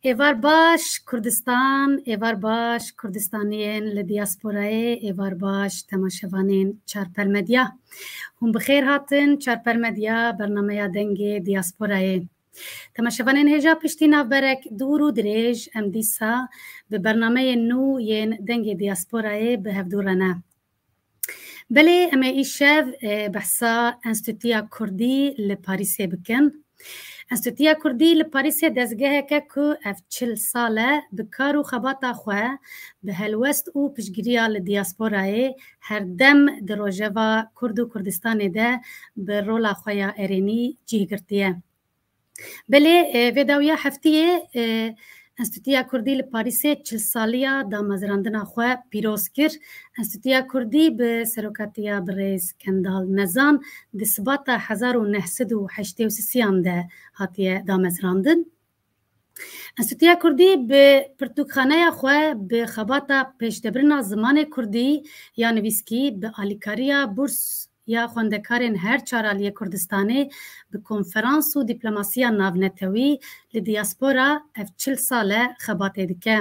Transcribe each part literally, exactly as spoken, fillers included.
Êvar baş Kurdistan, êvar baş Kurdistaniyên li diasporayê, êvar baş temaşevanên Çarpel Medya. Hûn bi xêr hatin Çarpel Medya, bernameya Dengê Diasporayê. Temaşevanên hêja, piştî navberek dûr û dirêj, em dîsa bi bernameyên nû yên Dengê Diasporayê bi hevdû re ne. Belê, em ê îşev, e, behsa Enstîtuya Kurdî li Parîsê bikin. Enstîtuya Kurdî li Parîsê dezgeheke ku ev çil sal e bi kar û xebata xwe, bi helwest û piştgiriya li diasporayê her dem di rojeva Kurd û Kurdistanê de bi rola xwe ya erênî cih girtiye. Belê, e, vê dawiya heftiyê, e, Enstîtuya Kurdî li Parîsê çil saliya damezrandina xwe pîroz kir. Enstîtuya Kurdî bi serokatiya birêz Kendal Nezan di Sibata hezar û neh sed û heştê û sisiyan de hatiye damezrandin. Enstîtuya Kurdî bi pirtûkxaneya xwe, bi xebata pêşdebirina zimanê kurdî ya nivîskî, bi alîkariya bûrs ya xwendekarên her çar aliyê Kurdistanê, bi konferans û dîplomasiya navnetewî li diaspora ev çil sal e xebatê dike.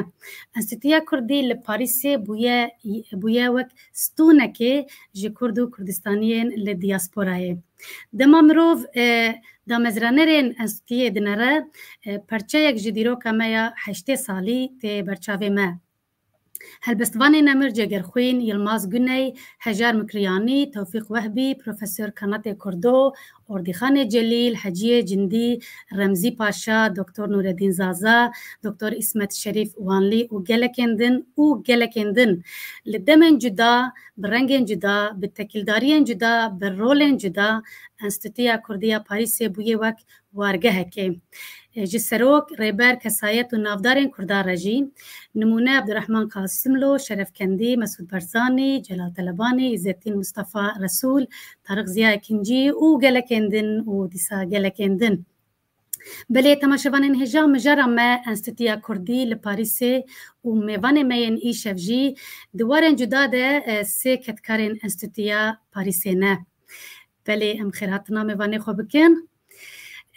Enstîtuya Kurdî li Parîsê bûye, bûye wek stûnekê ji Kurd û Kurdistaniyên li diasporayê. Dema mirov, e, damezranerên enstîtuyê dinere, e, perçeyek ji dîroka me ya heştê salî tê berçavê me. Helbestvanê nemir Cegerxwîn, Yilmaz Guney, Hejar Mikriyanî, Tewfîq Wehbî, Profesor Kanatê Kurdo, Ordîxanê Celîl, Heciyê Cindî, Remzî Paşa, Doktor Nûredîn Zaza, Doktor Îsmet Şerîf Wanlî û gelekên din û gelekên din. Li demên cuda, bi rengên cuda, bi tekîldariyên cuda, bi rolên cuda, Enstîtuya Kurdî ya Parîsê bûye wek wargehekê. E, ji serok, rêber, kesayet û navdarên Kurdan re jî, nimûne Abdurrahman Qasimlo, Şerefkendî, Mesûd Barzanî, Celal Telebanî, Îzzetîn Mustafa Resûl, Tariq Ziya Ekincî û gelekên din û dîsa gelekên din. Belê temaşevanên hêja, mijara me Enstîtuya Kurdî li Parîsê û mêvanê me yên îşev jî di warên cuda de, e, sê kedkarên Enstîtuya Parîsê ne. Belê em xêrhatina mêvanê xwe bikin.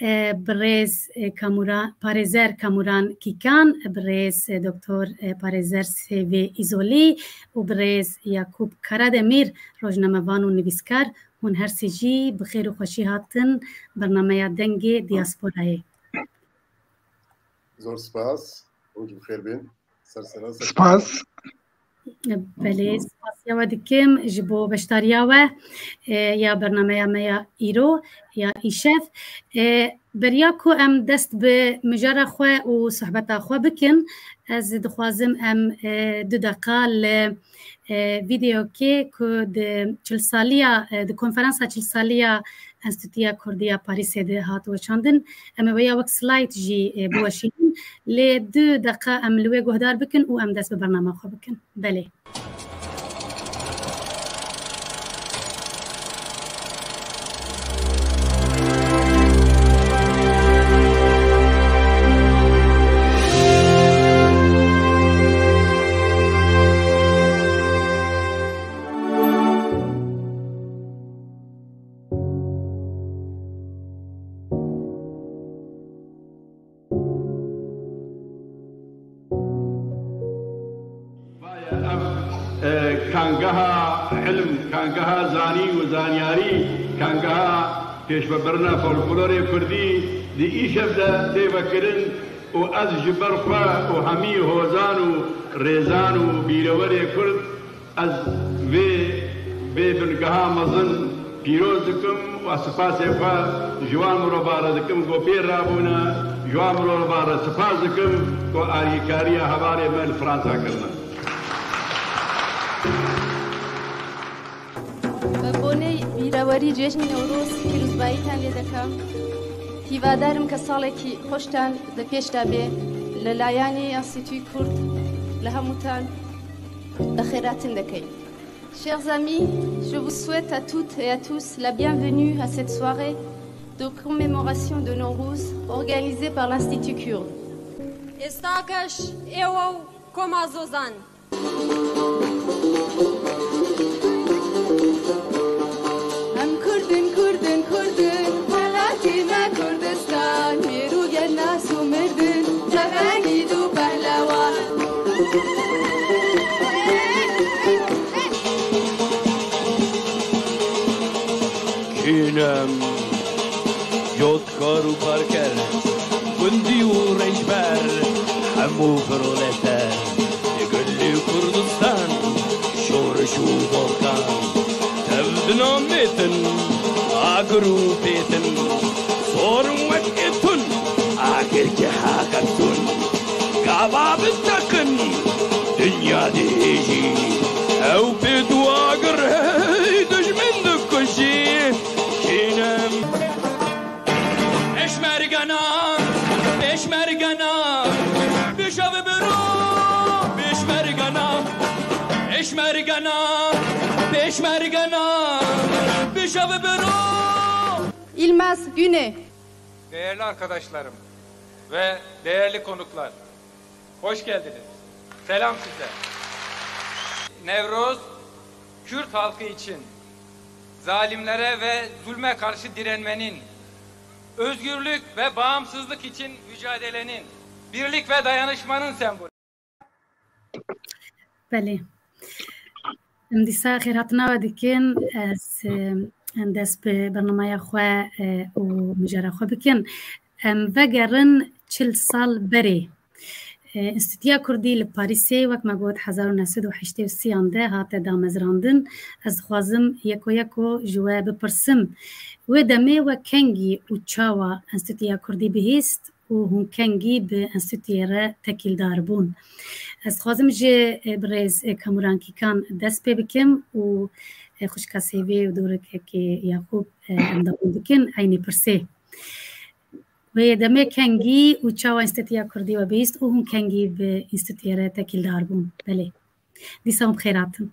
E, birêz, e, Kamûra-, parêzer Kamûran Kîkan, birêz, e, Doktor, e, parêzer Sêvê Îzolî û birêz Yakûp Karademîr, rojnamevan û nivîskar. Hûn her sê jî bi xêr û xweşî hatin bernameya Dengê Diasporayê. Zor spas. Roj bi xêr bên. Ser seran ser. Spas. Belê, spasiya we dikim ji bo beşdariya we, e, ya bernameya me ya îro, ya îşev. E, beriya ku em dest bi mijara xwe û sohbeta xwe bikin, ez dixwazim em, e, du deqa li e, vîdeokê ku di çil saliya, e, di konferansa çil saliya Enstîtuya Kurdî ya Parîsê de hat weşandin. Em ê wê ya wek slayt jî, e, biweşînin. Lê du deqa em li wê guhdar bikin û em dest bi bernama xwe bikin. Belê. Ev, e, kangeha ilm, kangeha zanîn û zanyarî, kangeha pêşvebirina folklorê kurdî di îşev de tê vekirin û ez ji ber xwe û hemî hozan û rêzan û bîrewerê kurd, ez vê, vê bingeha mezin pîroz dikim û ez sipasê xwe ji wan mirova re dikim ku pê rabûne, ji wan mirova re sipas dikim ku alîkariya hevalê me li Fransa kirine. Bi bonê bîrewerî Cejnî Newroz pîrozbayîtan lê dikim. Hîvadar im ke salekî xweştan di pêş de bê, li layanî Enstîtûyê Kurd li hemûtan bi xêr hatin dikim. Chers amis, je vous souhaite à toutes et à tous la bienvenue à cette soirée de commémoration de Nowruz organisée par l'Institut Kurde. Êsta geş êwa û koma Zozan. Em Kurd in, Kurd in, Kurd in, welatî me Kurdistan, mêr û gel nas û mird in, cevengî Înem, cotkar û karker, gundî û rêçber, hemû proleter, li gulê Kurdistan, şoriş û volkan, tev dinamêtin, agir û pêtin, sorin wek êtun, agir ki heqeftun, gava biteqin, dinya dihêjî, ew pêt û agir hey dijmin dikujî. Kînim. Pêşmergana, pêşmergana, bişev biro, pêşmergana. Pêşmergana, pêşmergana, bişev biro. İlmaz Güne. Değerli arkadaşlarım ve değerli konuklar, hoş geldiniz. Selam size. Newroz, Kürt halkı için, zalimlere ve zulme karşı direnmenin, özgürlük ve bağımsızlık için mücadelenin, birlik ve dayanışmanın sembolü. Belê. Em dîsa xêrhatina we dikin. Ez, e, em dest bi bernameya xwe, e, û mijara xwe bikin. Em vegerin çil sal berê. E, Înstîtuya Kurdî li Parîsê, wek me got, hezar û neh sed û heştê û sê an de hate damezrandin. Ez dixwazim yeko yeko ji we bipirsim. Wê demê we kengî û çawa Înstîtuya Kurdî bihîst û hûn kengî bi Înstîtuyê re tekîldar bûn? Ez dixwazim ji, e, birêz, e, Kamuran Kîkan dest pê bikim û, e, xwişka Sêvê û dorikekê Yaqûb, e, em dewam bikin eynî pirsê. Wê demê kengî û çawa Înstîtuya Kurdî we bihîst û hûn kengî bi Înstîtuyê re tekîldar bûn? Belê. Dîsa hûn bi xêr hatin.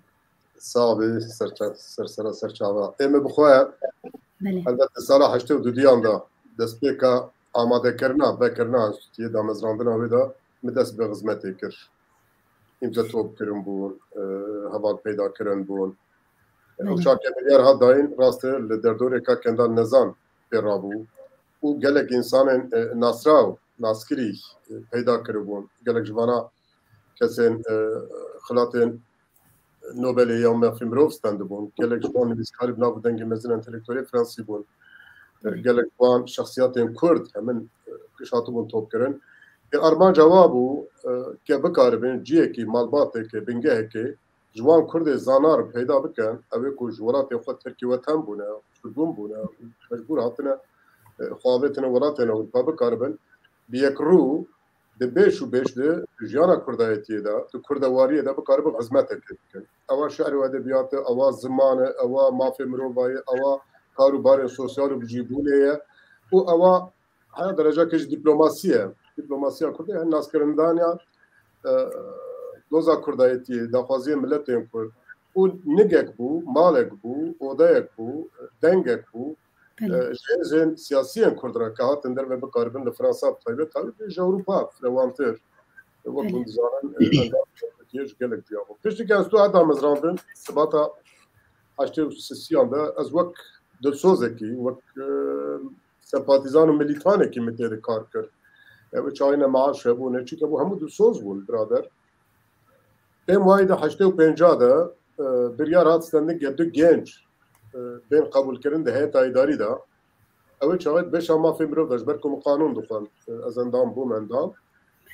Sax bî, serça-, sersera serçava. Ê me bi xwe ye. Belê. Helbet di sala heştê û dudiyan de destpêka amadekirina, vekirina Enstîtuyê, damezrandina wê de min dest bi xizmetê kir. Îmzetop kirin bûn, e, heval peyda kirin bûn. Belê. Uşakê milyar hat dayîn, rast e, li derdorê ka Kendal Nezan pê rabû. Û gelek însanên, e, nasraw, naskirî, e, peyda kiribûn. Gelek ji vana kesên, e, xilatên Nobelê ya mafê mirov stendibûn. Gelek ji wan nivîskarî bi nav û dengê mezin entelektuelê Fransî bûn. E, Gelek ji wan şexsiyatên Kurd hemin, e, giş hatibûn topkirin. Ê armanca wa bû, e, ke bikaribin ciyekî, malbateke, bingeheke ji wan Kurdê zanar peyda bikin, ew ê ku ji welatê xwe terkî weten bûne, çûbûn bûne, mecbûr hatine, e, xwe avêtine welatên Ewropa, bikaribin bi yekrû di bêş û bêş de jiyana Kurdayetiyê de, di Kurdewariyê de bikaribin xizmeteke bikin. Ewa şi'r û edebiyat e, ewa ziman e, ewa mafê mirovayê, ewa kar û barên sosyal û bijîbûnê ye û ewa heya derecakê jî dîplomasî ye. Dîplomasiya Kurdê, yani naskirindaniya, e, doza Kurdayetiyê, daxwaziyên miletên Kurd. Û nigek bû, malek bû, odeyek bû, dengek bû. Belê. E, ji hêzên siyasiyên Kurd re ke hatin derve bikaribin li Fransa bi taybet, taybet jî ji Ewropa firewantir. E, wek Belê. Hûn dizanin, e, endamên Tirkiye ji gelek cuya bûn. Piştî ke ez tu heta mezrandin, sibata heştê û sisiyan de ez wek dilsozekî, wek, e, sempatîzan û milîtanekî min tê de kar kir. Ew çaxê ne meaş hebû, ne çîk hebû, hemû dilsoz bûn, birader. Pêm wayî de heştê û pênca de, e, biryar hat stendin ke du genc, e, bên qebûlkirin di heyeta îdarî de. Ew ê çaxê di beşa mafê mirov de, ji ber ku min qanûn dixwend, e, ez endam bûm, endam.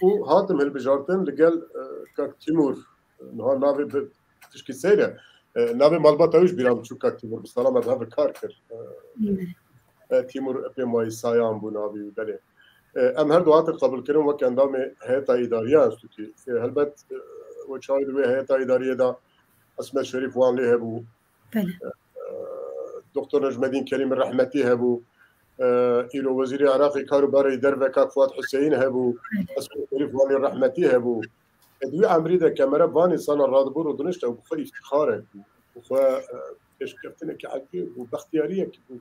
Û hatim hilbijartin li gel, e, kak Tîmûr, e, niha navê bi tişkî seyr e. E, navê malbata wî ji bîra min çû, kak Tîmûr, bi sala me bi hev kar kir. E, Hmm. e, Tîmûr epê mayî Sayan bû navê wî, belê. E, em her du hatin qebûlkirin wek endamê heyeta îdariya enstîtûyê. E, helbet, e, we çaxê di wê heyeta îdariyê de Esmet Şerîf wan lê hebû. Belê. E, Doktor Necmedîn Kerîm rehmetî hebû. E, îro Wezîrê Iraqê Kar û Barê Derve kak Fuat Huseyîn hebû. Belê. Esmet Şerîf wan lê rehmetî hebû. E, di wî emrî de ke mere van însana radibû û dinişt, ew bi xwe îftixarek bû. Bi xwe, e, pêşkeftinekî ecêb bû, bextiyariyekî bû.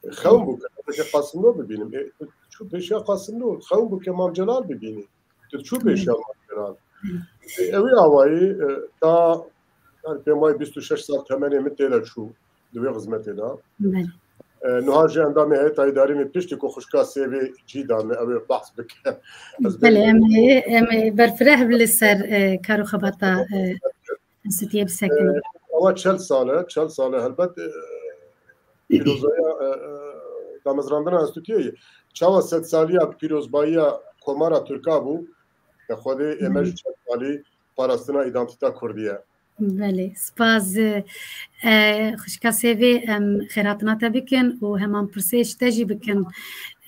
E, xewn bû ke Qasimlo bibînim. E, çû pêşiya Qasimlo, xewn bû ke Mam Celal bibînî. Tu çû pêşiya Mam Celal. E, ew ê awayî, e, ta, yani, pê mayî bîst û şeş sal temenê min tê de çû di wê xizmetê de. Belê. E, niha jî endamê heyeta îdarî min piştî ku xwişka Sêvê cî da min, ew ê behs bike. Ez Belê, bêjim. Em ê, em ê berfireh bi li ser, e, kar û xebata, e, Enstîtiyê bisekinin. E, ewa çel sal e, çel sal e, helbet, e, pîrozaya, e, e, damezrandina enstîtûyê ye. Çawa sedsaliya pîrozbayiya Komara Tirka bû, ke Xwedê ê me ji çend salî parastina îdantîta kurdî ye. Belê, spas. E, xwişka Sêvê, em xêrhatina te bikin û heman pirsê ji te jî bikin.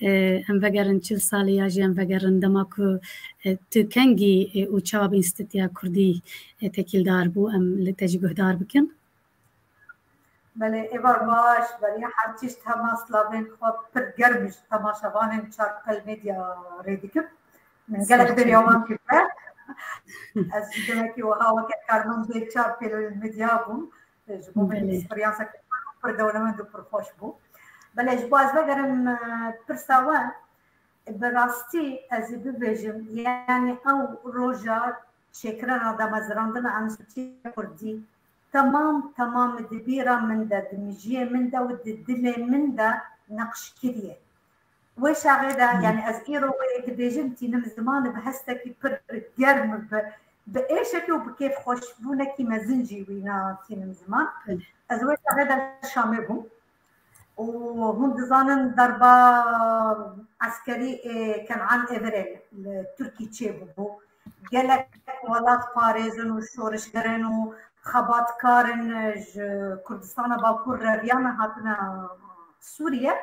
E, em vegerin çil salî ya jî em vegerin dema ku, e, tu kengî, e, û çawa bi Înstîtûya Kurdî, e, tekîldar bû, em li te jî guhdar bikin. Belê, êvar baş, beriya her tişt hema slavên xwe pir germ ji temaşevanên Çarpel Medya rê dikim. Min gelek beriya wan kiriye. Ez jî demekî wiha weke karmendê Çarpel Medya bûm. Ji bo min Belê. Eksperyansek pir dewlemend û pir xweş bû. Belê, ji bo ez vegerim, e, pirsa we, bi rastî ez ê bibêjim, yani ew roja çêkirina damezrandina Enstîtuya Kurdî temam, temam di bîra min de, di mijiyê min de û di dilê min de neqş kiriye. Wê şaxê de, Hı. yani ez îro wê dibêjim, tînim ziman bi hestekî pir germ, bi, bi êşekê û bi kêfxweşbûnekî mezin jî wîna tînim ziman. Hı. Ez wê şaxê de Şamê bûm. û hûn dizanin derba eskerî ê Kenan Evirê li Tirkî çêbûbû. Gelek welatparêzin û şorişgerin û xebatkarin ji Kurdistana Bakur reviyane hatine Sûriye,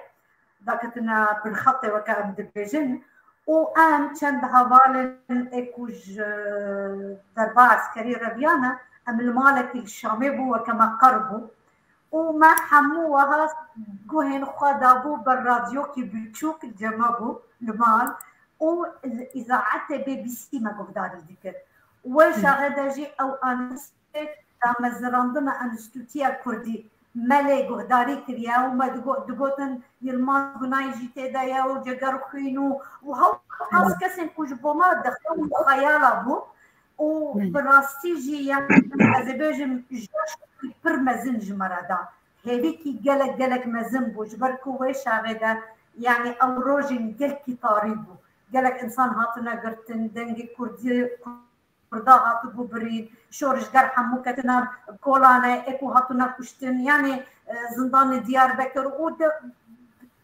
daketine binxetê weke em dibêjin. Û em çend hevalên ê ku ji derba eskerî reviyane, em li malekî li Şamê bû, weke me qer bû. Û me hemû wiha guhên xwe dabû ber radyokî biçûk li cem me bû li mal û li îzaetê B B C me guhdarî dikir. Wê Hı. şaxê de jî ew anonsê damezirandina Enstîtuya Kurdî me lê guhdarî kiriye û me digo-, digotin Yilmaz Gunay jî tê de ye û Ceger Xwîn û, û hewqas Hı. kesên ku ji bo me dixwin û xeyala bû. û Belê. bi rastî jî, yani, ez ê bêjim, joşekî pir mezin ji me re da. Hêvîkî gelek, gelek mezin bû, ji ber ku wê şaxê de, yani, ew rojên gelkî tarî bû. Gelek însan hatine girtin, dengê Kurdî, Kurda hatibû birîn, şorişger hemû ketine kolane, ê ku hatine kuştin, yani, e, zindanê Diyarbekir û de,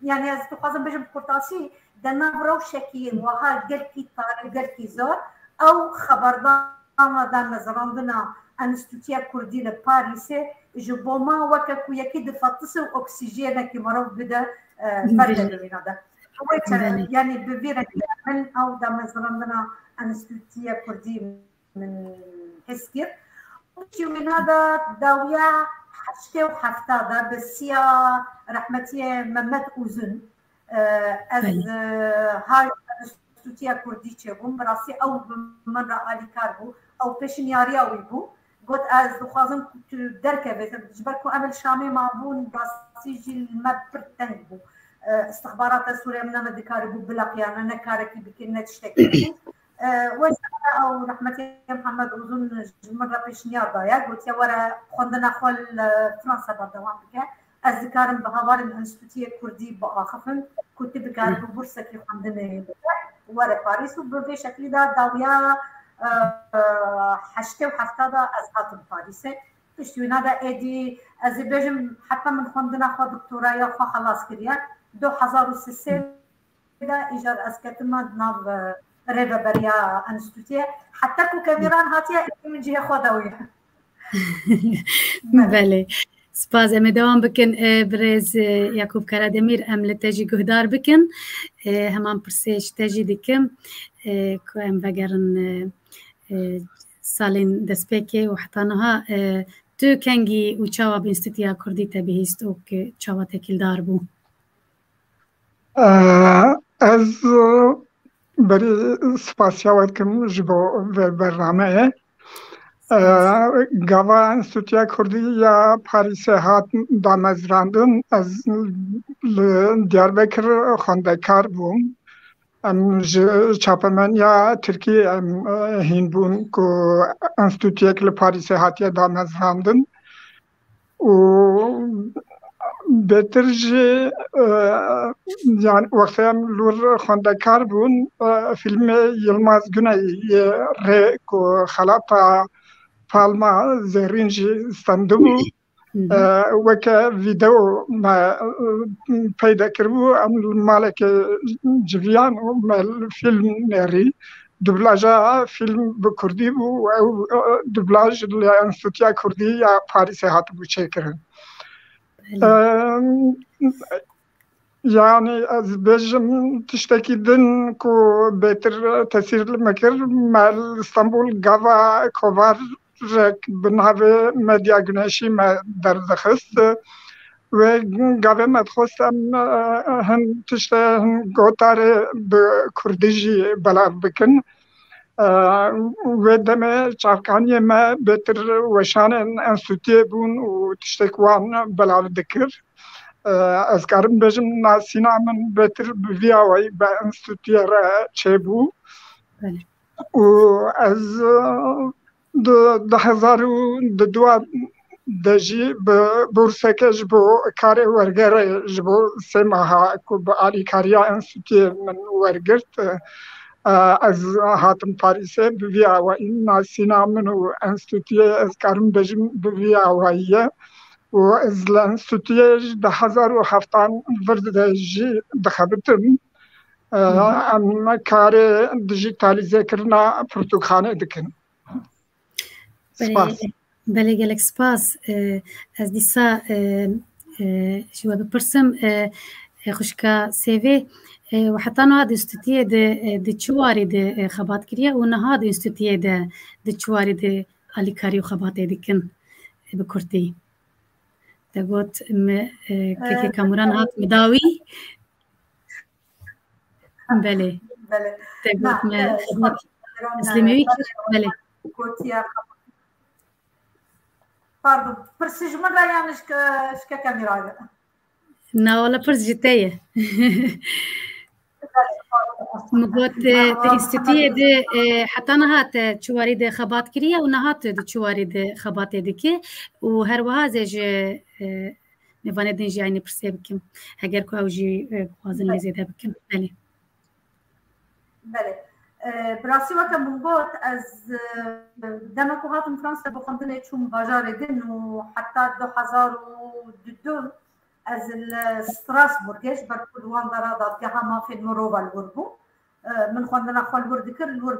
yani, ez dixwazim bêjim, bi kurtasî, di nav rewşekî wiha gelkî tarî, gelkî zor, ew xeberdana damezirandina Enstîtuya Kurdî li Parîsê ji bo me weke ku yekî difetise û oksîjenekî mirov bide, e, Belê. berde li wîna de. Wê çe-, Belê. yani bi vî rengî min ew damezirandina Enstîtuya Kurdî min his kir. Piştî wîna de dawiya heştê û hefta de bi siya rehmetiyê Mehmet Uzun, e, ez, Belê. e, hay Enstîtuya Kurdî çêbûm. Bi rastî ew bi min re alîkar bû. Ew pêşniyariya wî bû. Got, ez dixwazim ku tu derkevê. Ji ber ku em li Şamê mabûn, rastî jî li me pir teng bû. E, istixbarata Sûriye min nedikaribû bileqiyane, ne karekî bikin, ne tiştekî bikin. E, wê şaxê ew rehmetê Mihemed Uzun ji min re pêşniyar daye, gotiye, were xwendina xwe li Fransa berdewam bike. Ez dikarim bi hevalên Enstîtuyê Kurdî biaxifim ku tu bikaribî bursekî xwendinê bide, were Parîs û bi vê şeklî de dawiya, e, heştê û hefta de ez hatim Parîsê. Piştî wîna de êdî ez ê bêjim heta min xwendina xwe, doktoraya xwe xelas kiriye. Du hezar û sê de îcar ez ketime di nav, e, rêveberiya enstîtuyê. Heta ku Kemiran hatiye, êdî min cihê xwe dawî. Belê. Belê. Spas, em ê dewam bikin. E, birêz, e, Yakûb Karademîr, em li te jî guhdar bikin. E, heman pirsê ji te jî dikim, e, ku em vegerin, e, e, salên destpêkê û heta niha, e, tu kengî û çawa bi Înstîtuya Kurdî te bihîst û ku çawa tekîldar bû? E, ez, e, berî spasiya we dikim ji bo vê bernameyê. E, gava Enstîtuya Kurdî ya Parîsê hat damezrandin, ez li Diyarbekir xwendekar bûm. Em ji çapemeniya Tirkî em, e, hîn bûn ku enstîtuyek li Parîsê hatiye damezrandin. Û bêtir jî, e, yani wextê em li wir xwendekar bûn, e, fîlmê Yilmaz Güney yê rê ku xelata Palma Zerrîn jî stendibû. Weke vîdeo me peyde kiribû, em li malekê civiyan û me fîlm nêrî. Dublaja fîlm bi kurdî bû û ew dublaj li Enstîtuya Kurdî ya Parîsê hatibû çêkirin. Yanî ez bêjim tiştekî din ku bêtir tesîr li me kir, me li Stenbol gava kovar rek bi navê Medya Güneşî me derdixist. Wê gavê me dixwest em hin tiştê, hin gotarê bi kurdî jî belav bikin. Wê demê çavkaniyê me bêtir weşanên enstîtuyê bûn û tiştek wan belav dikir. Ez karim bêjim nasîna min bêtir bi vî awayî bi enstîtuyê re çêbû. Û ez di du hezar û duduwa de jî bi burseke ji bo karê wergerê ji bo sê meha ku bi alîkariya enstîtuyê min wergirt, ez hatim Parîsê. Bi vî awayî nasîna min û enstîtuyê ez karim bêjim bi vî awayî ye. Û ez li enstîtuyê ji du hezar û heftan vir de jî dixebitim. Em karê dijîtalîzekirina pirtûkxanê dikin. Spas. Belê, gelek spas. Ez dîsa ji we bipirsim, xwişka Sêvê, we heta niha di enstîtuyê de di çi warî de xebat kiriye û niha di enstîtuyê de di çi warî de alîkarî û xebatê dikin, bi kurtî? Te got, me, e, kekê Kamuran hat mi dawî. Belê. Belê. Te got, me xizmet Îslamê wî kir. Belê. Gotiya. Pardon, pirsî ji min re yan ji ke-, ji kekemî re? Na, wala pirs ji te ye. Min got, e, te înstîtuyê de, e, heta niha te çi warî de xebat kiriye û niha tu di çi warî de xebatê dike û her wiha ez ê ji, e, mêvanê din jî eynî pirsê bikim. Heger ku ew jî, e, bixwazin lê zêde bikin. Belê. Belê. E, bi rastî weke min got, ez, e, dema ku hatim Fransa bi xwendinê çûm bajarê din û heta du hezar û du ez li Strasbourgê ji ber ku li wan dera dadgeha mafên mirova li wir bû. E, min xwendina xwe li wir dikir, li wir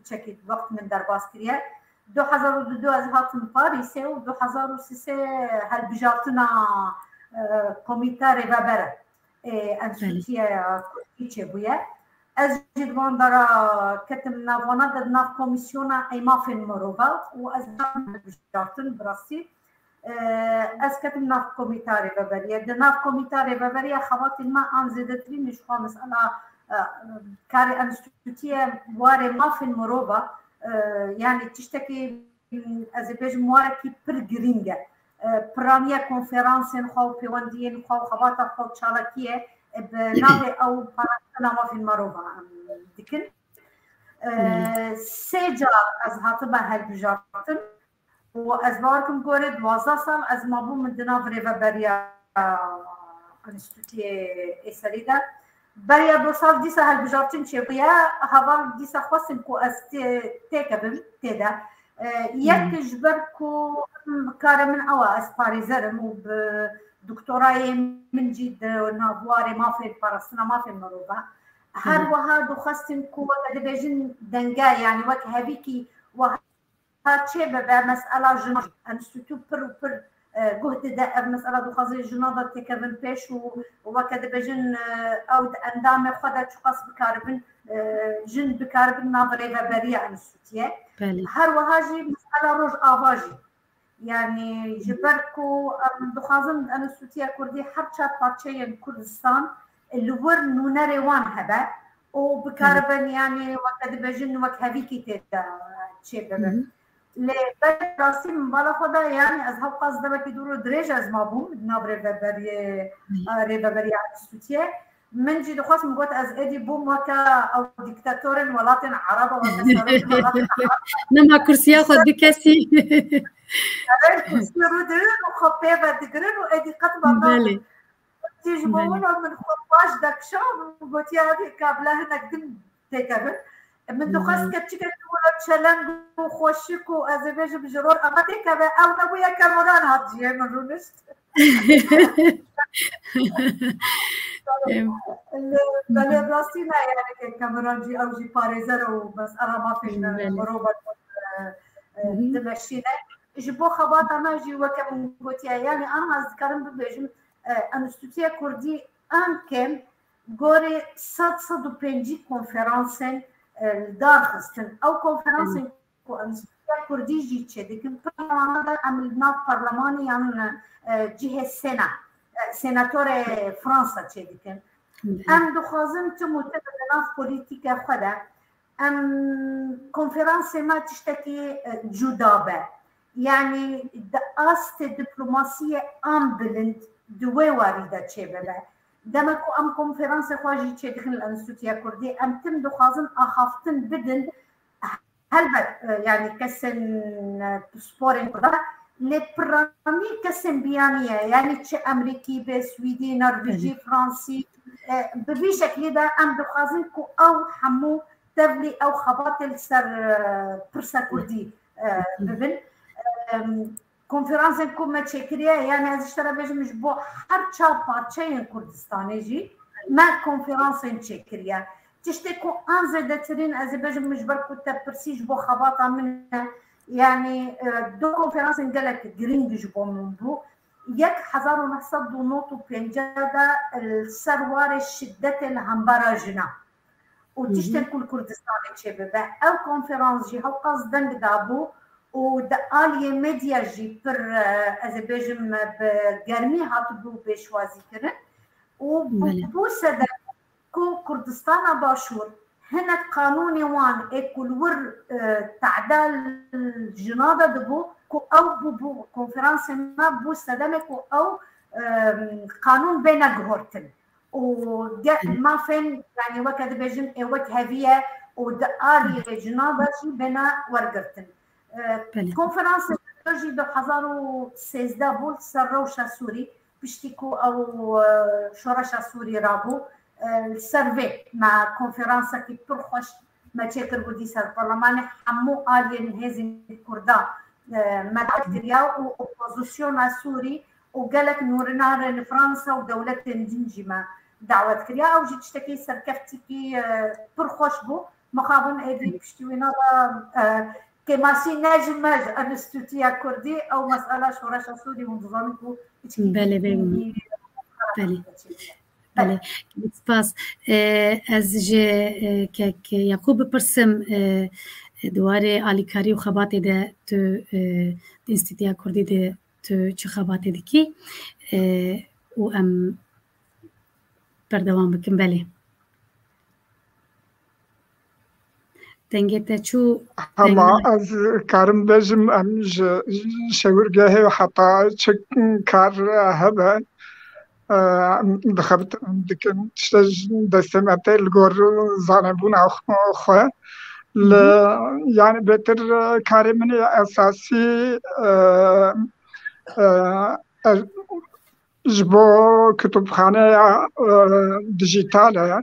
çekî wext min derbas kiriye. Du hezar û du ez hatim Parîsê û du hezar û sê helbijartina, e, komîte rêvebere, e, enstîtuya kurdî çêbûye. Ez jî di wan dera ketim nav wana de, di nav komîsyona ê mafên mirova û ez helbijartin bi rastî. E, ez ketim nav komîta rêveberiye. Di nav komîta rêveberiye xebatên me an zêdetirî min ji xwe mesela, e, karê enstîtuyê warê mafên mirova, e, yanî tiştekî, m, ez ê bêjim warekî pir girîng e. E, piraniya konferansên xwe û pêwendiyên xwe û xebata xwe û çalakiyê, e, bi navê ew parastina mafên mirova em dikin. E, sê car ez hatime helbijartin. û ez bawer kim gorê duwazdeh sal ez mabûm di nav rêveberiya enstîtuyê êserî de. Beriya du sal dîsa helbijartin çêbûye, heval dîsa xwestin ku ez tê-, têkevim tê de. E, yek ji ber ku karê min ew e, ez parêzer im û bi doktorayê min jî di nav warê mafê, parastina mafên mirov e. Her wiha dixwestin ku weke dibêjin denge, yanî wek hevîkî wiha çê bibe mesela jinan. Enstîtu pir û pir, e, guh dide ev mesela, dixwaze jinan de têkevin pêş û weke dibêjin, e, ew di endamê xwe de çiqas bikaribin, e, jin bikaribin nav rêveberiya enstîtuyê. Belê. Her wiha jî mesela Rojava jî. Yanî ji ber ku em dixwazin enstîtuya kurdî her çar parçeyên Kurdistan li wir nûnerê wan hebe û bikaribin, yanî weke dibêjin wek hevîkî tê de çêbibin. Lê ber rastî min bala xwe da, yanî ez hewqas demekî dûr û dirêj ez mabûm di nav rêveberiyê, e, rêveberiya enstîtuyê. Min jî dixwest, min got, ez êdî bûm weke ew dîktatorên welatên Ereb, weke serokên welatên Ereb. Nema kursiya xwe du kesî. Evet, kursiyê rû dirin û xwe pê ve digirin û êdî qet me Belê. Jî ji bo Belê. Min, min xwe baş dekişand û gotiye, "Hevî ka bila hinek din têkevin." Min dixwest keçikek ji wilo çeleng û xweşik û ez ê bêjim ji rol ava têkeve, ew nebûye, Kemuran hat cihê min rûnişt. Em, Lê, belê rastî ne, yani ke Kemuran jî, ew jî parêzer û mesela mafên, e, Belê. mirovan, e, e, Hı hı. dimeşîne. Ji bo xebata me jî weke min gotiye, yani an ez dikarim bibêjim, e, Enstîtuya Kurdî an kêm gorê sed, sed û pêncî konferansên, e, li dar xistin. Ew konferansên Hı. ku Enstîtuya Kurdî jî çêdikin, pir wana de em li nav parlemanê yan, e, cihê Sena, e, senatorê Fransa çêdikin. Hı. Em dixwazin tim û tim di nav polîtîke xwe de em konferansê me tiştekî, e, cuda be. Yani di astê diplomasiyê an bilind di wê warî de çêbibe. Dema ku em konferansê xwe jî çêdikin li Enstîtuya Kurdî, em tim dixwazin axaftin bidin. Helbet, e, yani kesên, e, pisporên Kurda, lê piranî kesên biyaniye, yani çi Emerîkî be, Swîdî, Norvejî, Belê. Fransî, e, bi vî şeklî de em dixwazin ku ew hemû tevlî ew xebatê li ser, e, pirsa Kurdî, e, bibin. Em, konferansên ku me çêkiriye, yani ez ji te re bêjim, ji bo her çar parçeyên Kurdistanê jî me konferansên çêkiriye. Tiştê ku an zêdetirîn, ez ê bêjim, min ji ber ku te pirsî ji bo xebata min e, yani, e, du konferansên gelek girîng ji bo min bû. Yek hezar û neh sed û nod û pêncî de, e, li ser warê şidetê li hembera jina û Hı hı. tiştên ku li Kurdistanê çêbibe. Ew konferans jî hewqas deng dabû û di aliyê medya jî pir, e, ez ê bêjim, e, bi germî hatibû pêşwazîkirin û bû, Belê. bû sedem ku Kurdistana Başûr hinek qanûnê wan ê ku li wir, e, teda li jina de dibû, ku ew bû, bû konferansê me bû sedemê ku ew, e, qanûn bêne guhortin. û ge-, Belê. mafên, yani weke dibêjin ê wek heviye û di aliyê jina de jî bêne wergirtin. E, Belê. Konferansê jî du hezar û sêzdeh bû li ser rewşa Sûrî, piştî ku ew, e, şoreşa Sûrî rabû, e, li ser vê me konferansekî pir xweş me çêkiribû dîsa li parlemanê hemû aliyên hêzên Kurda, e, me dawet kiriya û opozisyona Sûrî û gelek nûrinarên Fransa û dewletên din jî me dawet kiriya. Ew jî tiştekî serkeftikî, e, pir xweş bû. Mixabin êdî piştî wîna de, e, kêmasî ne ji me, ji Enstîtuya Kurdî, ew mesela şoreşa Sûrî hûn dizanin ku hiçkî Belê, belê. Belê. Belê, gelek spas. E, ez ji, e, kek Yaqûb bipirsim, e, di warê alîkarî û xebatê de tu, e, di Enstîtuya Kurdî de tu çi xebatê dikî? E, û em berdewam bikin, belê. Dengê te çû, Hema dengê ez karim bêjim, em ji, ji şêwirgehê heta çi kar hebe, e, em dixebitin, em dikin, tişte ji destê me tê li gor zanebûna xwe. Li, Hı hı. yani bêtir, e, karê min ê esasî, e, e, ez ji bo kutubxaneya, e, dijîtal e.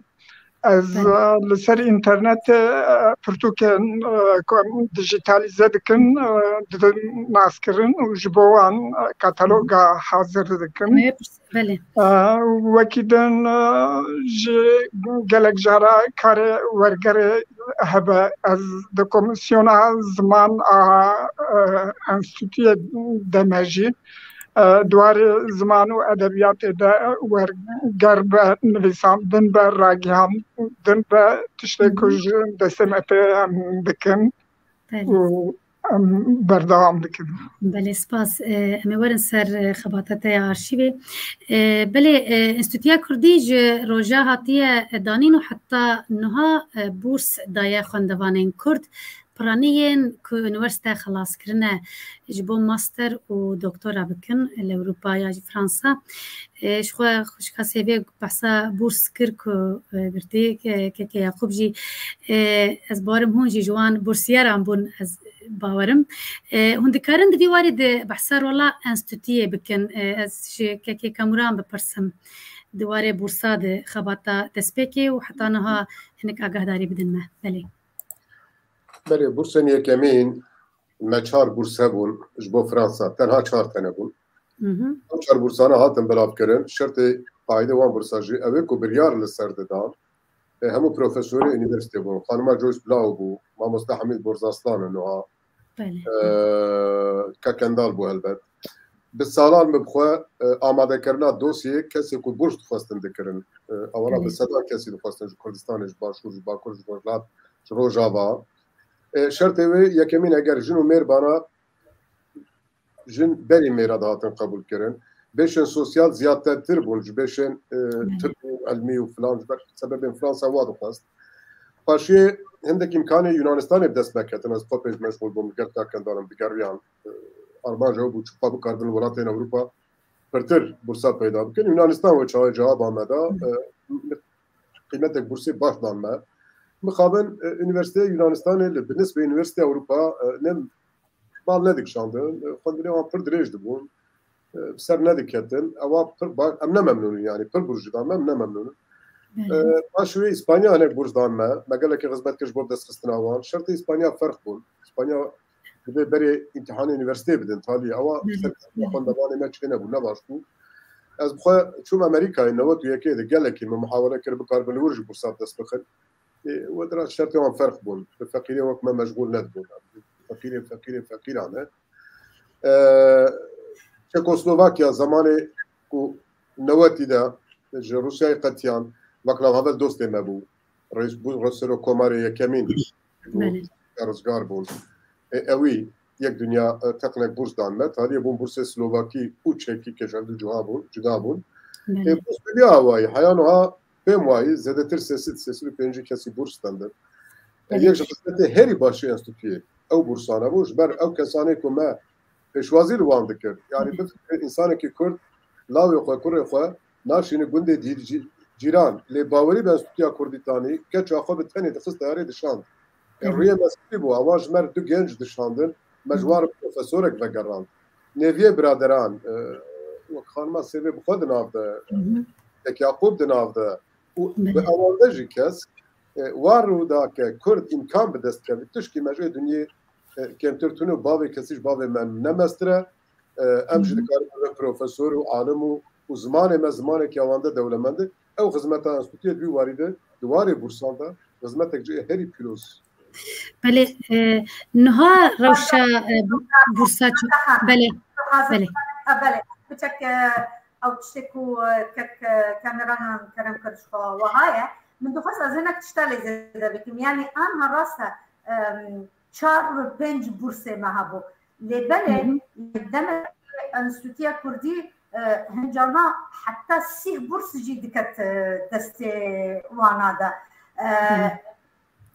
Ez, Belê. e, li ser înternetê, e, pirtûkên, e, ku em dijîtalîze dikin, e, didin naskirin û ji bo wan, e, kataloga hazir dikin. Em ê pirs-, belê. E, wekî din, e, jî gelek cara karê wergerê hebe. Ez di komîsyona ziman a, e, enstîtuyê de me jî, e, di warê ziman û edebiyatê de werger be, nivîsandin be, ragihandin be, tiştê Hı hı. ku ji destê me tê em dikin Belê. û em berdewam dikin. Belê, spas. E, em ê werin ser, e, xebata te ya arşîvê. E, belê, e, Enstîtuya Kurdî ji roja hatiye danîn û heta niha, e, bûrs daye xwendevanên Kurd. Piranî yên ku unîversîte xelas kirine ji bo master û doktora bikin li Ewropa ya jî Fransa. E, ji xwe xwişka sêvê behsa bûrs kir ku, e, girtî, ke-, keke Yaqûb jî, e, ez bawerim hûn jî ji wan bûrsiyeran bûn, ez bawerim. E, hûn dikarin di vî warî de behsa rola enstîtuyê bikin. E, ez ji kekê Kamuran bipirsim. Di warê bûrsa de xebata destpêkê û heta niha hinek agahdarî bidin me. Belê. Belê, bursên yekemîn me çar burs hebûn ji bo Fransa, tenha çar tene bûn. Ew çar bursane hatin belavkirin. Şertê qaîdê wan bursa jî ew ê ku biryar li ser didan, e, hemû profesorê unîversîtê bûn. Xanima Joyce Blau bû, mamoste Hemîd Borzaslan û niha, Belê. e, Kakendal bû helbet. Bi salan min bi xwe, e, amadekirina dosyê kesê ku burs dixwestin dikirin. E, ewana bi sedan kesî dixwestin ji Kurdistanê, ji Başûr, ji Bakur, ji Rojhilat, ji Rojava. E, şertê wê yekemîn eger jin û mêr bana, jin berî mêra dihatin qebûlkirin. Beşên sosyal ziyadtertir bûn ji beşên, e, Belê. tib û ilmî û filan ji ber sebebên Fransa wa dixwest. Paşê hindek îmkanê Yunanistanê bi dest me ketin. Ez xwe pêş meşxûl bûm, gel Kakendarim digeriyan. E, armanc ew bû, çi xwe bikaribin welatên Ewropa pirtir bursa peyda bikin. Yunanistan wê çawa cewaba me da. E, qîmetek bursê baş dan me. Mixabin, e, Unîversîteya Yunanistanê li bi nisbê Unîversîteya Ewropa, e, ne bal nedikişandin. E, xwendinê wan pir dirêj dibûn. E, bi ser nediketin. Ewa pir ba-, em ne memnûn in, yanî pir bûr ji dan me, em ne memnûn in. Belê. E, paş wê Îspanya hinek bûrs dan me. Me gelekî xizmet kir ji bo destxistina wan. Şertê Îspanya ferq bûn. Îspanya divê berê îmtihanê unîversîteyê bidin, taliyê. Ewa Belê. ser Belê. xwendevanê me çênebû, ne baş bû. Ez bi xwe çûm Amerîkayê newet û yekê de, gelekî min muhawele kir bikaribin li wir jî bursa bi dest bixin. Ê, we dira şertê wan ferq bûn. Bi feqîrê wek me meşgûl nedibûn. Feqîrê, feqîrê, feqîran e. E, Çekoslovakya zemanê ku newetî de ji Rûsyayê qetiyan, wek navhavel dostê me bû. Reis bû, Serokkomarê yekemîn bû. Belê. Rizgar bûn. E, ewî yek dinya, e, teqnek bûrs dan me. Taliyê bûn bursê Slovakî û Çekî ke ji hevdu cuha bûn, cuda bûn. Belê. E, bûrs bi vî awayî, heya niha pêm wayî, zêdetir sê sed, sê sed û pêncî kesî bûrs stendin. E, Belê. yek ji xizmetê herî başî enstîtuyê ew bûrsane bû. Ji ber ew kesanê ku me pêşwazî li wan dikir. Yanî Belê. bifikire, însanekî Kurd lawê xwe, kurê xwe naşîne gundê dî-, cî-, cîran. Lê bawerî be, Enstîtuya Kurdîtanî keça xwe bi tenê dixist teyarê dişand. E, Hı hı. rûyê me spî bû. Ewan ji me re du genc dişandin. Me ji Hı hı. wan re profesorek vegerand. Nêviyê biraderan, e, wek xanima Sêvê bi xwe di nav de, Hı hı. Tek Yaqûb di nav de. Û Belê. bi ewande jî kes, e, wan rû da ke Kurd îmkan bi dest keve. Tişkî me ji vê dinyê, e, kêmtir tune û bavê kesî ji bavê me ne mestir e. E, em jî Hı hı. dikarin bibin profesor û alim û, û zimanê me zimanekî ewande dewlemend e. Ew xizmeta enstîtuyê di wî warî de, di warê bûrsan de, xizmetek cihê herî pîroz. Belê, e, niha rewşa, e, bu-, bursa çi-, belê, belê. Ha, belê. Biçek, e, ew tiştê ku, e, kek, e, Kameran kerem kir ji xwe wiha ye. Min dixwest ez hinek tişta lê zêde bikim. Yanî, anha rast e, em, çar û pênc bursê me hebû. Lê belê, Hı hı. demek Enstîtuya Kurdî, e, hin carna heta sîh burs jî diket, e, destê wana de. E, Hı.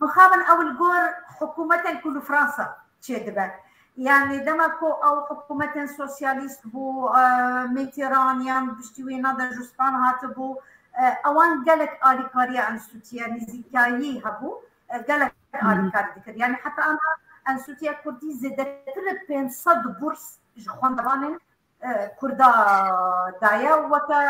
mixabin ew li gor hikûmetên ku li Fransa çêdibe. Yanî dema ku ew hikûmetên sosyalîst bû, e, Mitterrand yan piştî wêna de Jospin hatibû, e, ewan gelek alîkariya enstîtuya nêzîkayî hebû, e, gelek Hı hı. alîkarî dikir. Yanî heta ana Enstîtuya Kurdî zêdetir li pênc sed burs ji xwendevanên, e, Kurda daye. Weke,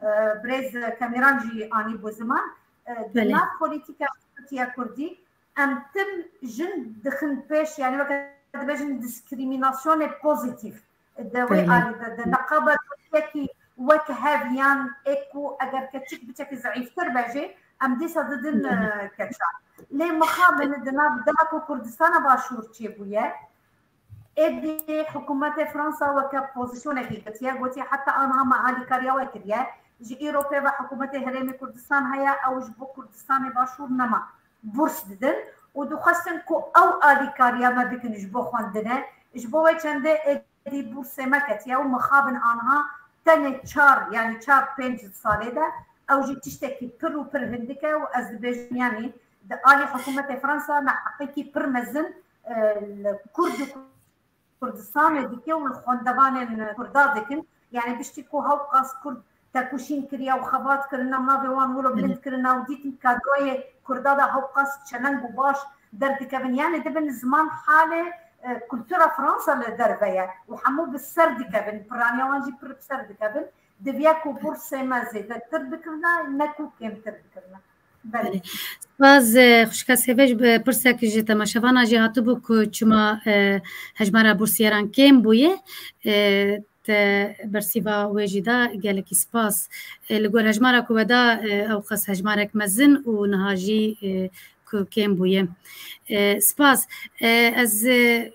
e, birêz Kameran jî anî bû ziman, e, di Belê. nav polîtîka Enstîtuya Kurdî em tim jin dixin pêş, yanî weke dibêjin diskrimînasyonê pozîtîf. Di wê Belê. alî de, di neqaba yekî wek hev yan ê ku eger keçik biçekî zeîftir be jî, em dîsa didin, Belê. e, keçan. Lê mixabin di nav dema ku Kurdistana Başûr çêbûye, êdî hikûmetê Fransa weke pozîsyonekî girtiye, gotiye heta anha me alîkariya we kiriye. Ji îro pê ve hikûmetê Herêmê Kurdistan heye, ew ji bo Kurdistanê Başûr nema. Bûrs didin û dixwestin ku ew alîkariya me bikin ji bo xwendinê. Ji bo wê çendê êdî bûrsê me ketiye û mixabin anha tenê çar, yanî çar pênc salê de ew jî tiştekî pir û pir hindik e û ez dibêjim, yanî di alî hikûmetê Fransa me heqekî pir mezin, e, li Kurd û Kurdistanê dike û li xwendevanên Kurda dikin. Yanî piştî ku hewqas Kurd tekoşîn kiriye û xebat kirine, navê wan wilo bilind kirine û dîtin kadroyê Kurda de hewqas çeleng û baş derdikevin. Yanî dibin ziman halê, e, kultura Fransa li derve ye û hemû bi ser dikevin, piraniya wan jî pir bi ser dikevin. Diviye ku bursê me zêdetir bikirine, ne ku kêmtir bikirine. Belê. Spas, e, xwişka Sêvê, ji bi pirsek ji temaşevana jî hatibû ku çima, e, hejmara bursiyêran kêm bûye, e, te bersîva wê jî da, gelekî spas. E, li gor hejmara ku we da, e, ew qas hejmarek mezin û niha jî, e, ku kêm bûye. E, spas. E, ez, e,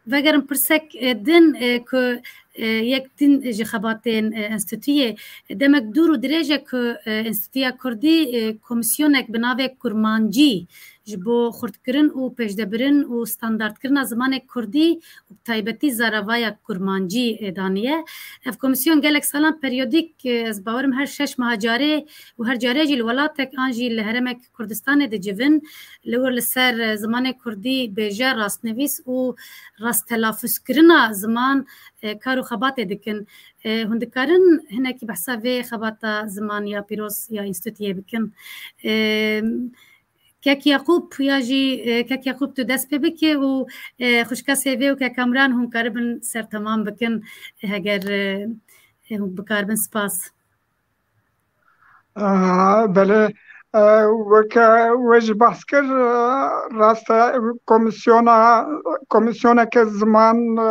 vegerim pirsek, e, din, e, ku, e, yek din ji xebatên, e, enstîtuyê, demek dûr û dirêj e ku, e, Enstîtuya Kurdî, e, komîsyonek bi navê Kurmancî ji bo xurtkirin û pêşdebirin û standardkirina zimanê Kurdî û bi taybetî zaravaya Kurmancî, e, daniye. Ev komîsyon gelek salan periyodîk, e, ez bawerim her şeş meha carê û her carê jî li welatek an jî li heremek Kurdistanê dicivin, li wir li ser, e, zimanê Kurdî bêje, rastnivîs û rasttelafuzkirina ziman, e, kar û xebatê dikin. E, hûn dikarin hinekî behsa vê xebata ziman ya pîroz ya Înstîtuyê bikin? E, Kek Yaqûp ya jî, e, Kek Yaqûp tu dest pê bike û, e, xwişka Sêvê û Kek Kamran hûn karibin ser temam bikin, heger, e, e, hûn bikaribin. Spas. Aa, belê, e, weke we jî behs kir, e, rast e, komîsyona, komîsyoneke ziman, e,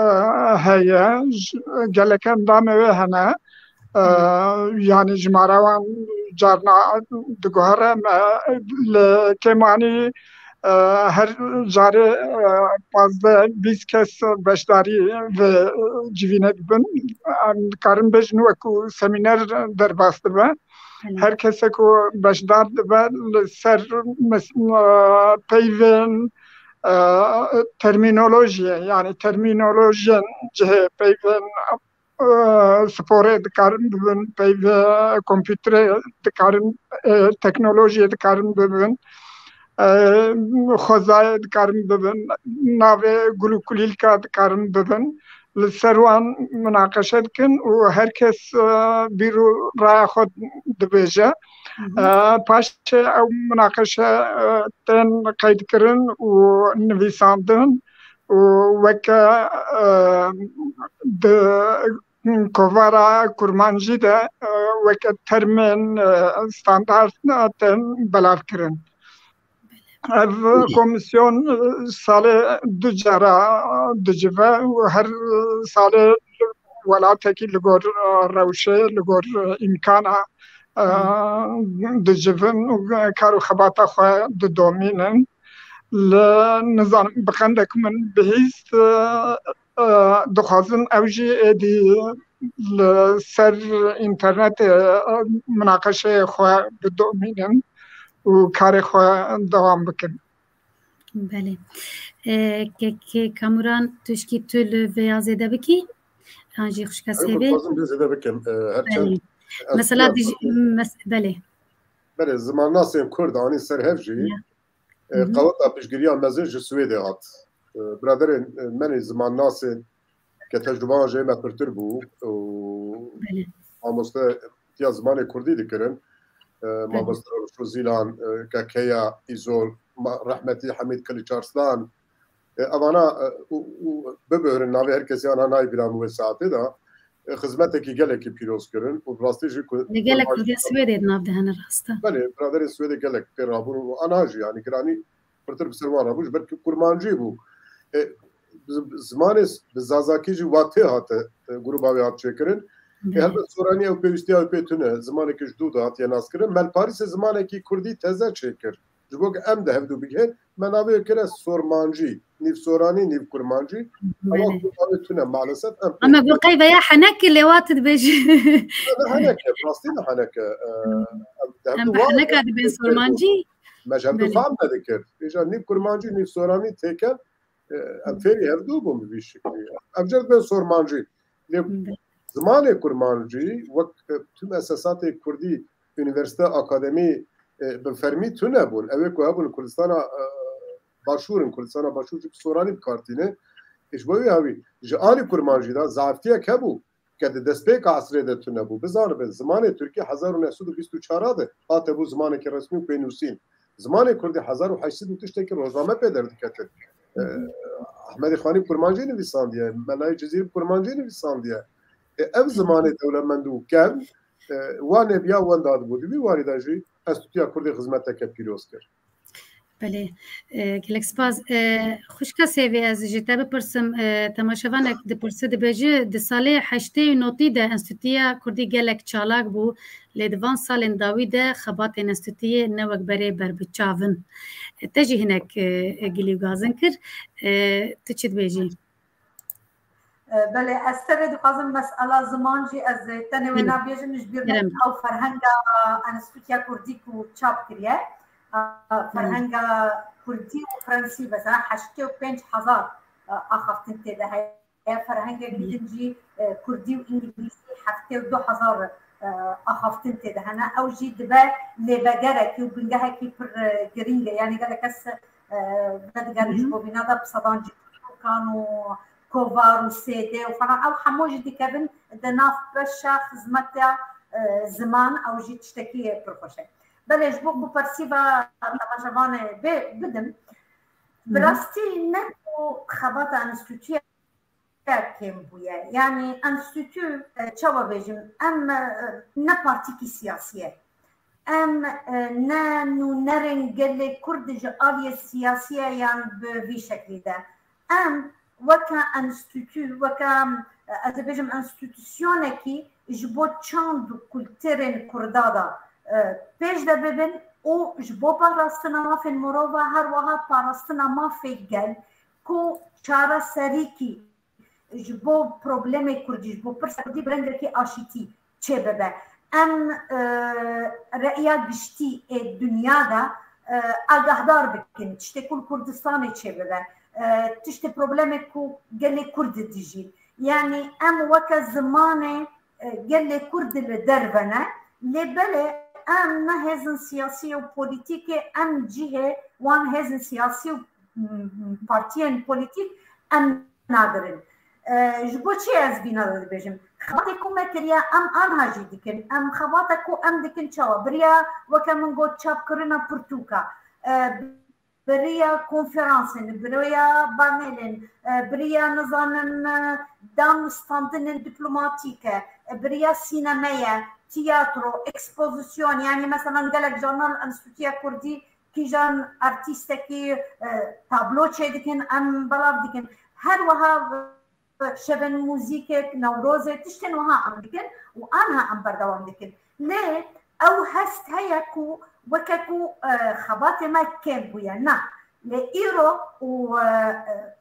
heye, j-, gelek endamê wê hene. E, Hı. Yanî jimara wan carna diguhere me, li kêmanî, e, her carê, e, pazdeh bîst kes beşdarî vê civînê dibin. Em dikarin bêjin wekû semîner derbas dibe. Hı. Her kese ku beşdar dibe li ser mes-, e, peyvên, e, termînolojiyê, yanî termînolojiyên cihê peyvên, e, sporê dikarin bibin, peyvê kompîterê dikarin, e, teknolojiyê dikarin bibin, e, xwezayê dikarin bibin, navê gul û kulîlka dikarin bibin. Li ser wan minaqeşe dikin û her kes, e, bîr û raya xwe dibêje. Hı hı. E, paşê ew minaqeşe, e, tên qeydkirin û nivîsandin û weke, e, di kovara kurmancî de, e, weke termên, e, standard tên belavkirin. Ev komîsyon, e, salê du cara dicive û her salê welatekî li gor, e, rewşê, li gor, e, îmkana, e, dicivin û kar û xebata xwe didomînin. Li, nizanim, bi qendek min bihîst, e, e, dixwazin ew jî êdî li ser înternetê, e, minaqeşeyê xwe bidomînin û karê xwe dewam bikin. Belê. E, Kek Kamuran, tu şkî tu li vêya zêde bikî? An jî xwişka Sêvê? Dixwazim vê zêde bikim. E, her çend Belê. Mesela dij-, mes-, belê. Belê, zimannasên Kurd anî ser hev jî, e, qeweta piştgiriya mezin ji Swêdê hat. E, biraderên, e, menê zimannasên ke tecrûbeyan jê me pirtir bû û Belê. Mamoste tiya zimanê Kurdî dikirin. E, Belê. Mamoste Rewşo Zîlan, e, Kekeya Îzol, ma-, rehmetî Hemîd Kiliçarslan. E, evana, e, û, û bibihrin navê her kesî ana nayê bîra min wê saetê de. E, xizmetekî gelekî pîroz kirin û bi rastî jî ku Lê gelek Kurdiya Swêdê di nav de hene, rast e. Belê, biraderên Swêdê gelek pê rabûn û ana jî, yanî giranî pirtir bi ser wan rabû, ji ber ku kurmancî bû. E, bi, bi zimanê s-, bi zazakî jî wa tê hate, e, grûba wê hat çêkirin. E, Belê. Helbet soranî ew pêwîstiya wê pê tune, zimanekî ji dû de hatiye naskirin. Melparîsê zimanekî kurdî teze çêkir. Ji bo ku em de hevdû bigihên, me navê kire sormancî, nîv soranî, nîv kurmancî. Ama Belê. Grûba wê tune maalesef em Ama pê got qey veya heneke lê wa tu dibêjî. Ne, ne heneke, rastî ne heneke. E, em de Em hevdû bi wa heneka dibên sormancî. Me ji hevdû Belê. Fam nedikir. Îja nîv kurmancî, nîv soranî têke, e, em fêrî hevdû bûn bi vî şiklî. Em cer dibên sormancî. Lê Belê. Zimanê kurmancî wek, e, tüm esasatê kurdî, unîversîte, akademî, e, bi fermî tune bûn. Ew ê ku hebûn Kurdistana, e, Başûr in, Kurdistana Başûr jî bi soranî bi kar tîne. Ê, ji bo wî hewî, ji alî kurmancî de zaftiyek hebû, ke di destpêka esrê de tune bû. Bizanibe, zimanê tirkî hezar û neh sed û bîst û çar de hate bû zimanekî resmî û pê nûsîn. Zimanê kurdî hezar û heşt sed û tiştekî rojname pê derdiketin. E, Ehmedê Xanî bi kurmancî nivîsandiye, Melayê Cizîrî bi kurmancî nivîsandiye. E, ev zimanê dewlemend û kevn, E, Wanê biya wenda dibû. Di vî warî de jî Enstîtuya Kurdî xizmeteke pîroz kir. Belê, e, gelek spas. E, xwişka Sêvê, ez ji te bipirsim, e, temaşevanek dipirse, dibêje, di salê heştê û notî de Enstîtuya Kurdî gelek çalak bû, lê di van salên dawî de xebatên Enstîtuyê ne wek berê berbiçav in. E, te jî hinek, e, e, gilî û gazin kir. E, tu çi dibêjî? E, belê, ez tevê dixwazim mesela ziman jî ez, e, tenê wê nabêjim, ji bîr ew ferhenga Enstîtuya Kurdî ku çap kiriye. E, ferhenga Kurdî û Fransî, mesela heştê û pênc hezar, e, axaftin tê de heye. Ferhengek din jî, e, Kurdî û Îngilîzî heftê û du hezar, e, axaftin tê de hene. Ew jî dibe lêvegerekî û bingehekî pir, e, girîng e. Yanî gelek kes, e, vedigerin ji bo vîna de bi sedan cî kan û kovar û C D û falan, ew hemû jî dikevin di nav beşa xizmeta, e, ziman, ew jî tiştekî pir xweş e. Belê ji bo ku persîva temaşevanê bê bidim, bi rastî ne ku xebata enstîtuya kêm bûye. Yanî enstîtu, e, çawa bêjim, em, e, ne partîkî siyasî ye. Em, e, ne nûnerên gelê Kurd ji aliyê siyasî ye yan bi vî şeklî de. Em weke enstîtu, weke, e, ez ê bêjim enstîtusyonekî ji bo çand û kulturên Kurda de, e, pêş de bibin û ji bo parastina mafên mirova her wiha parastina mafê gel ku çareserîkî ji bo problemê Kurdî, ji bo pirsa Kurdî bi rengekî aşîtî çêbibe. Em, e, reya giştî ê dinya de, e, agahdar bikin, tiştê ku li Kurdistanê çêbibe, e, tiştê problemê ku gelê Kurd dijîn. Yanî em weke zimanê, e, gelê Kurd li derve ne, lê belê em ne hêzin siyasî û polîtîkê, em cihê wan hêzin siyasî û, m, m, partiyên polîtîk em nadirin. E, ji bo çi ez vîna de dibêjim? Xebatê ku me kiriye, em anha jî dikin. Em xebata ku em dikin çawa? Biriya, weke min got, çapkirina pirtûka. E, biriya konferansên, biriya panelên, e, biriya, nizanim, e, dan û standinên diplomatîk e, e, biriya sîneme ye, tiyatro, ekspozîsyon, yanî, meselan, gelek canan Enstîtuya Kurdî kîjan artîstekî, e, tablo çêdikin, em belav dikin. Her wiha, e, şevên muzîkê, Newrozê, tiştên wiha em dikin û anha em berdewam dikin. Lê ew hest heye ku weke ku, e, xebatê me kêm bûye. Na. Lê îro û, e, e,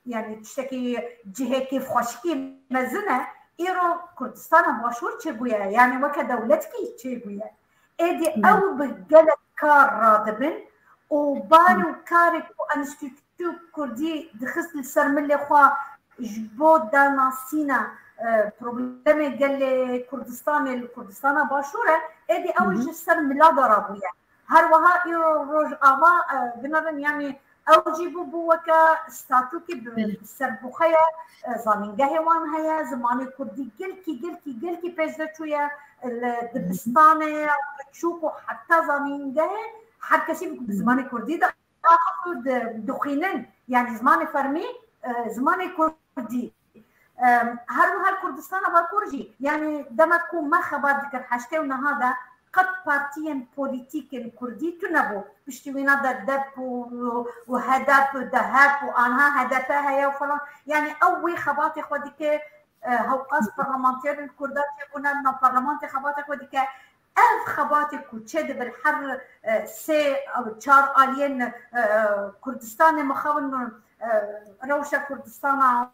yanî tiştekî cihê kêfxweşikî mezin e, îro Kurdistana Başûr çêbûye. Yanî weke dewletkî çêbûye. Êdî ew bi gelek kar radibin û bar û karê ku Enstîtu Kurdî dixist li ser milê xwe ji bo danasîna, e, problemê gelê Kurdistanê li Kurdistana Başûr e, êdî ew ji ser mila de rabûye. Her wiha îro Rojava, e, binêrin, yanî ew jî bû, bû weke statûkê bi serbûxeya, e, zanîngehê wan heye, zimanê Kurdî gelkî, gelkî, gelkî pêş de çûye, li dibistanê, biçûk û heta zanîngehê her kesî bi zimanê Kurdî de axifû di-, dixwînin, yanî zimanê fermî, e, zimanê Kurdî. E, her wiha li Kurdistana Bakur jî, yanî dema ku me xebat dikir heştê û neha de, qet partiyên polîtîkên Kurdî tune bû. Piştî wîna de DEP û, û HDP û DEHEP û anha HDP heye û falan. Yanî ew wê xebatê xwe dike, e, hewqas parlamenterên Kurda çêbûne, nav parlamentê xebatê xwe dike. Ev xebatê ku çêdibe li her, e, sê, e, çar aliyên, e, Kurdistanê, mixabin, e, rewşa Kurdistana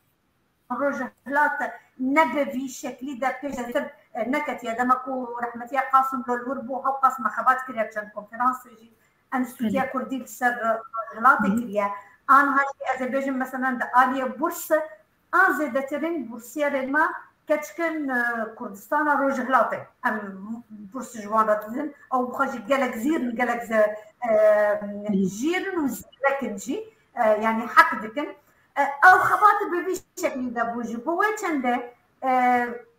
Rojhilat ne bi vî şeklî de pêş de, e, neketiye. Dema ku rehmetiya Qasim Lolwir bû, hewqas me xebat kiriye, çend konferansê jî Enstîtuya Kurdî li ser Rojhilatê kiriye. Anha jî ez ê bêjim, meselen, di aliyê burs, an zêdetirîn bursiyerên me keçikên, e, Kurdistana Rojhilatê. Em burs ji wan re didin. Ew bi xwe jî gelek zîr in, gelek ze-, e, jîr in û zîrek in jî. E, yanî heq dikin. E, ew xebat bi vî şeklî de bû. Ji bo wê çendê, e,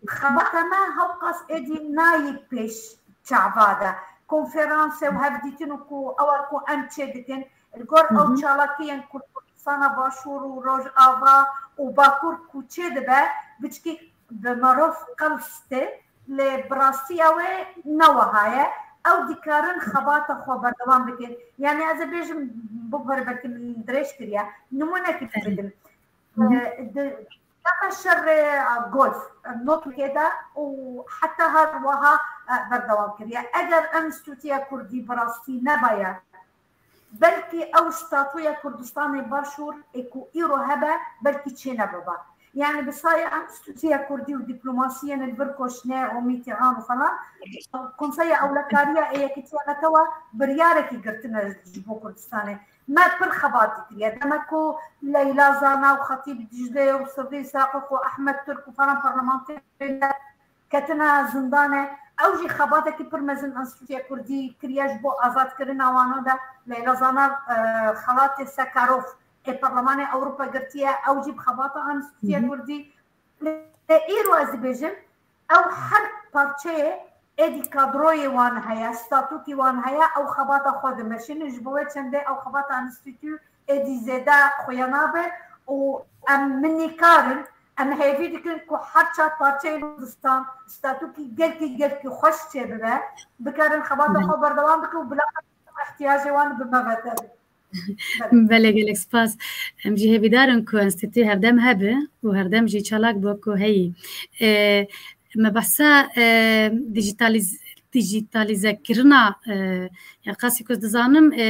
xebata me hewqas êdî nayî pêş çava de. Konferanse û hevdîtin û ku ewa ku em çê dikin, li gor ew çalakiyên ku Kurdistana Başûr û Rojava û Bakur ku çê dibe, biçkî bi mirov qels tê, Lê bi rastiya wê ne wiha ye. Ew dikarin xebata xwe berdewam bikin. Yani ez ê bêjim, bo pere belkî min dirêj kiriye. Nimûnekî bidim. E, di dema şerê, e, Golf, e, Notûkê de û heta her wiha, e, berdewam kiriye. Eger Enstîtuya Kurdî bi rastî nebaye, belkî ew statûya Kurdistanê Başûr ê ku îro hebe, belkî çênebiba. Yani bi saya Enstîtuya Kurdî û dîplomasiyên li vir Koşnê û Mîtîran û falan, Konseya Ewlekariya ê Yekîtiya Netewa biryarekî girtine ji bo Kurdistanê. Me pir xebat dikiriye. Dema ku Leyla Zana û Xetîb Diclê û Sirrî Saqif û Ehmed Turk û falan parlamenterên ketine zindane. Ew jî xebatekî pir mezin Enstîtuya Kurdî kiriye ji bo azadkirina wana de. Leyla Zana, e, xelatê Sakarov ê Perlemanê Ewropa girtiye, ew jî bi xebata Enstîtuya Kurdî. Lê îro ez dibêjim, ew her parçeyê êdî kadroyê wan heye, statûkî wan heye, ew xebata xwe dimeşînin. Ji bo wê çendê ew xebata Enstîtû êdî zêde xuya nabe û em minnîkar in. Em hêvî dikin ku her çar parçeyên Kurdistan statûkî gelkî, gelkî xweş çêbibe, bikarin xebata xwe berdewam bikin û bila ihtiyacê wan bi me ve tevin. Belê, gelek spas. Em jî hêvîdar in ku enstîtû herdem hebe û herdem jî çalak bo ku heyî. E, me behsa, e, dijîtalîz-, dijîtalîzekirina, e, ya qasî ku ez dizanim, e,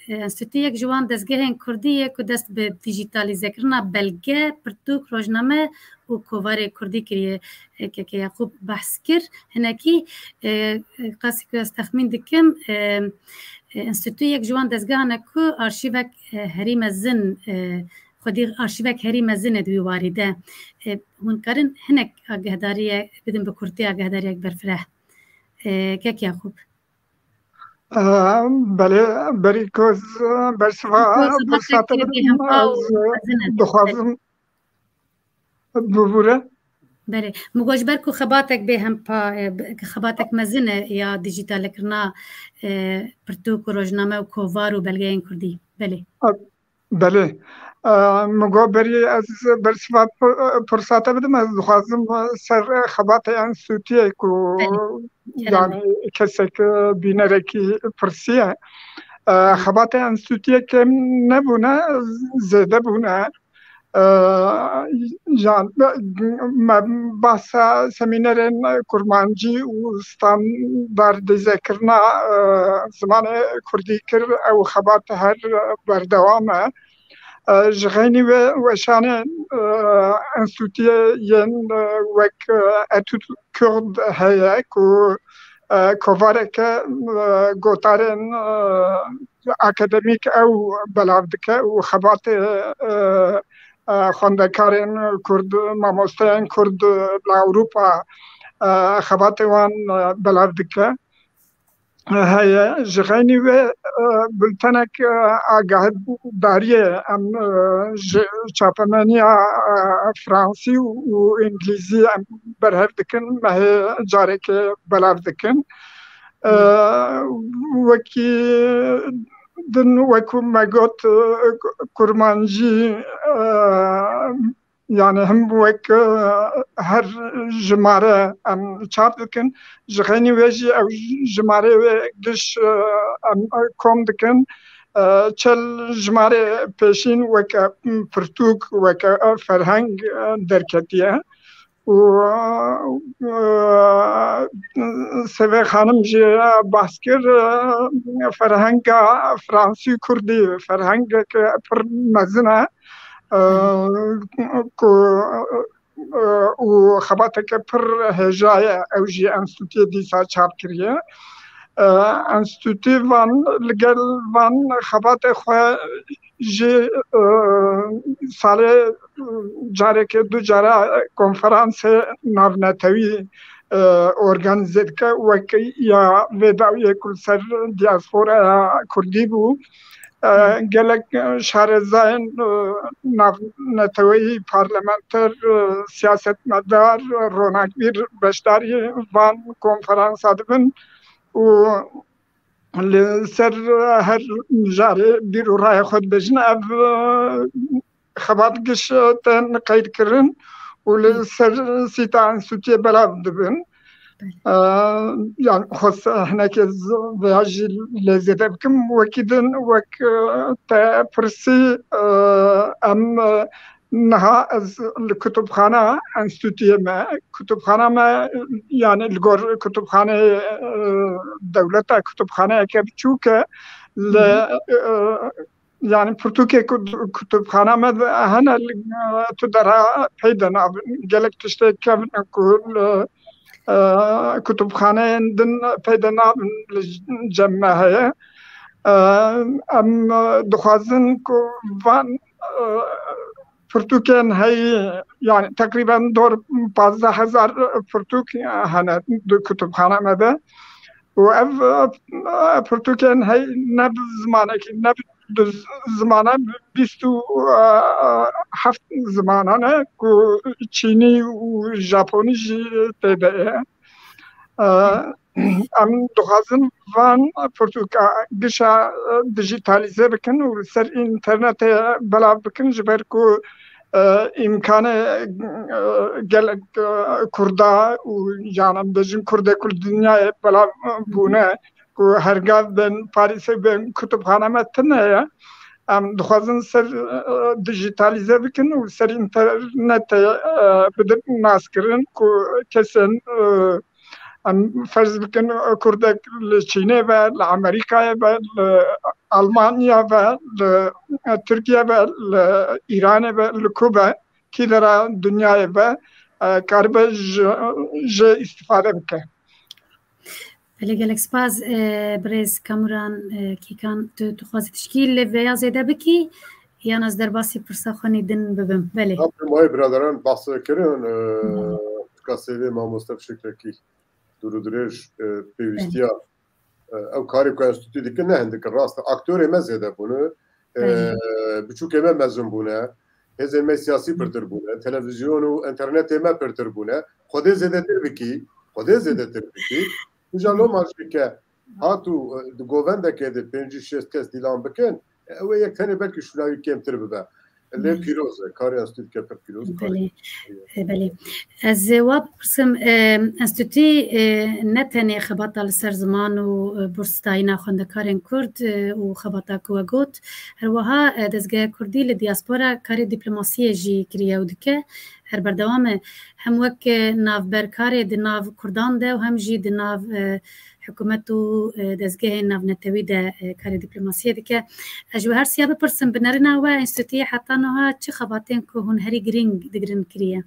e, enstîtû yek ji wan dezgehên kurdî ye ku dest bi dijîtalîzekirina belge, pirtûk, rojname û kovarê kurdî kiriye. E, Keke Yaqûb behs kir. Hinekî, e, e, qasî ku ez texmîn dikim, e, e, enstîtû yek ji wan dezgehan e ku arşîvek, e, herî mezin, e, xwedî arşîvek herî mezin e di wî warî de. E, hûn karin hinek agahdariyê bidin, bi kurtî agadariyek berfireh. E, Kek Yaqûb. E, belê, berî ku ez bersiva Ku xebateke pursata bidim, bêhempa û ez mezin e. Dixwazim bibûre. Belê. Min got ji ber ku xebatek bêhempa, e, bi-, xebatek mezin e ya dijîtalekirina, e, pirtûk û rojname û kovar û belgeyên kurdî. Belê. Belê. E, min got berî ez bersiva pu-, pursata bidim, ez dixwazim ser xebatê enstîtûyê ku Belê. Kerem. yani kesek, e, bînerekî pirsiye. E, xebatê enstîtûyê kêm nebûne, zêde bûne. E, yan, me bahsa semînerên kurmancî û standardîzekirina, e, zimanê kurdî kir, ew xebat her berdewam e. E, ji xeynî wê weşanê, e, enstîtûyê yên, e, wek, e, Etûd Kurd heye ku, e, kovareke, e, gotarên, e, akademîk ew belav dike û xebatê, e, e, xwendekarên kurd, mamosteyên kurd li Ewropa, e, xebatê wan, e, belav dike. Heye. Ji xeynî wê, e, bultenek, e, agahdariyê em, e, ji çapemeniya, e, fransî û, û îngilîzî em berhev dikin. Mehê carekê belav dikin. E, wekî din, wekî me got, e, kurmancî, e, yani him wek, e, her jimare em çap dikin. Ji xeynî wê jî ew jimarê wê giş, e, em kom dikin. E, çel jimarê pêşîn weke pirtûk, weke ferheng, e, derketiye. Û, e, Sevê Xanim jî behs kir, e, ferhenga fransî kurdî ferhengeke pir mezin e. E, ku, e, û xebateke pir hêja ye, ew jî enstîtûyê dîsa çap kiriye. E, enstîtûyê van, li gel van xebatê xwe jî, e, salê, e, carekê du cara konferansê navnetewî, e, organîze dike, wek ya vê dawiyê ku li ser diasporaya kurdî bû. E, gelek şarezayên, e, navneteweyî, parlamenter, e, siyasetmedar, ronakbîr beşdarî van konferansa dibin û li ser her mijarê bîr û raya xwe dibêjin. Ev, e, xebat giş, e, tên qeydkirin û li ser sîta enstîtûyê belav dibin. Ee, yani xwest hinekê z- veya jî lê zêde bikim. Wekî din, wek e, te pirsî, e, em e, niha ez li kutubxana enstîtuyê me, kutubxana me, yani li gor kutubxaneyê e, dewleta, kutubxaneyeke biçûk e, li e, yani pirtûkê ku kutubxana me de hene, li, tu dera peyde nabin. Gelek tiştê kevin ku li e, kutubxaneyên din peyde nabin, li cem me heye. E, em dixwazin ku van e, pirtûkên heyî, yani teqrîben dor pazdeh hezar pirtûk hene di kutubxana me de. Û ev e, pirtûkên heyî ne bi zimanekî, ne bi du zimana, bîst û heft zimanan e ku çînî û japonî jî tê de ye. E, em dixwazin van pirtûka gişa e, dijîtalîze bikin û li ser înternetê belav bikin, ji ber ku e, îmkanê e, gelek e, Kurda û, yan em bêjin, Kurdê ku li dinyayê belav bûne, ku hergav bên Parîsê, bên kutubxane me tune ye. Em dixwazin ser e, dijîtalîze bikin û ser înternetê e, bidin naskirin ku kesên e, em ferz bikin e, Kurdek li Çînê be, li Amerîkayê be, li Almanya be, li e, Tirkiye be, li Îranê be, li ku be, kî dera dinyayê be, e, karibe ji, ji îstîfade bike. Belê, gelek spas. E, birêz Kamuran e, Kîkan, tu dixwazî tişkî li vêya zêde bikî, yan ez derbasî pirsa xwe nî din bibim? Belê. Tabii, mayê biraderan bahs kirin, e, Hı. Tika sêvê mamoste fişekekî dûr û dirêj e, pêwîstiya e, ew karê ku enstîtû dikin ne hindik in, rast e. Aktorê me zêde bûne, e, Belê. Biçûkê me mezin bûne, hêzên me siyasî pirtir bûne, televîzyon û înternetê me pirtir bûne. Xwedê zêdetir bikî, Xwedê zêdetir bikî. Îja loma jî ke hat û e, di govendekê de pêncî şêst kes dîlan bikin, ew ê yek tenê belkî şûna wî kêmtir bibe. Lê Belê. Pîroz e, karê enstîtû dike pir pîroz, karê Belê. E, belê. Ez ê wa bipirsim, e, enstîtû e, ne tenê xebata li ser ziman û e, bursdayîna xwendekarên Kurd e, û xebata ku we got, her wiha e, dezgeha Kurdî li diaspora karê dîplomasiyê jî kiriye û dike. Her berdewam e. Hem wek e, navberkarê di nav Kurdan de û hem jî di nav e, hikûmet û e, dezgehên navnetewî de e, karê dîplomasiyê dike. Ez ji we her siya bipirsim, bi nerîna we enstîtuyê heta niha çi xebatên ku hûn herî girîng digirin kiriye?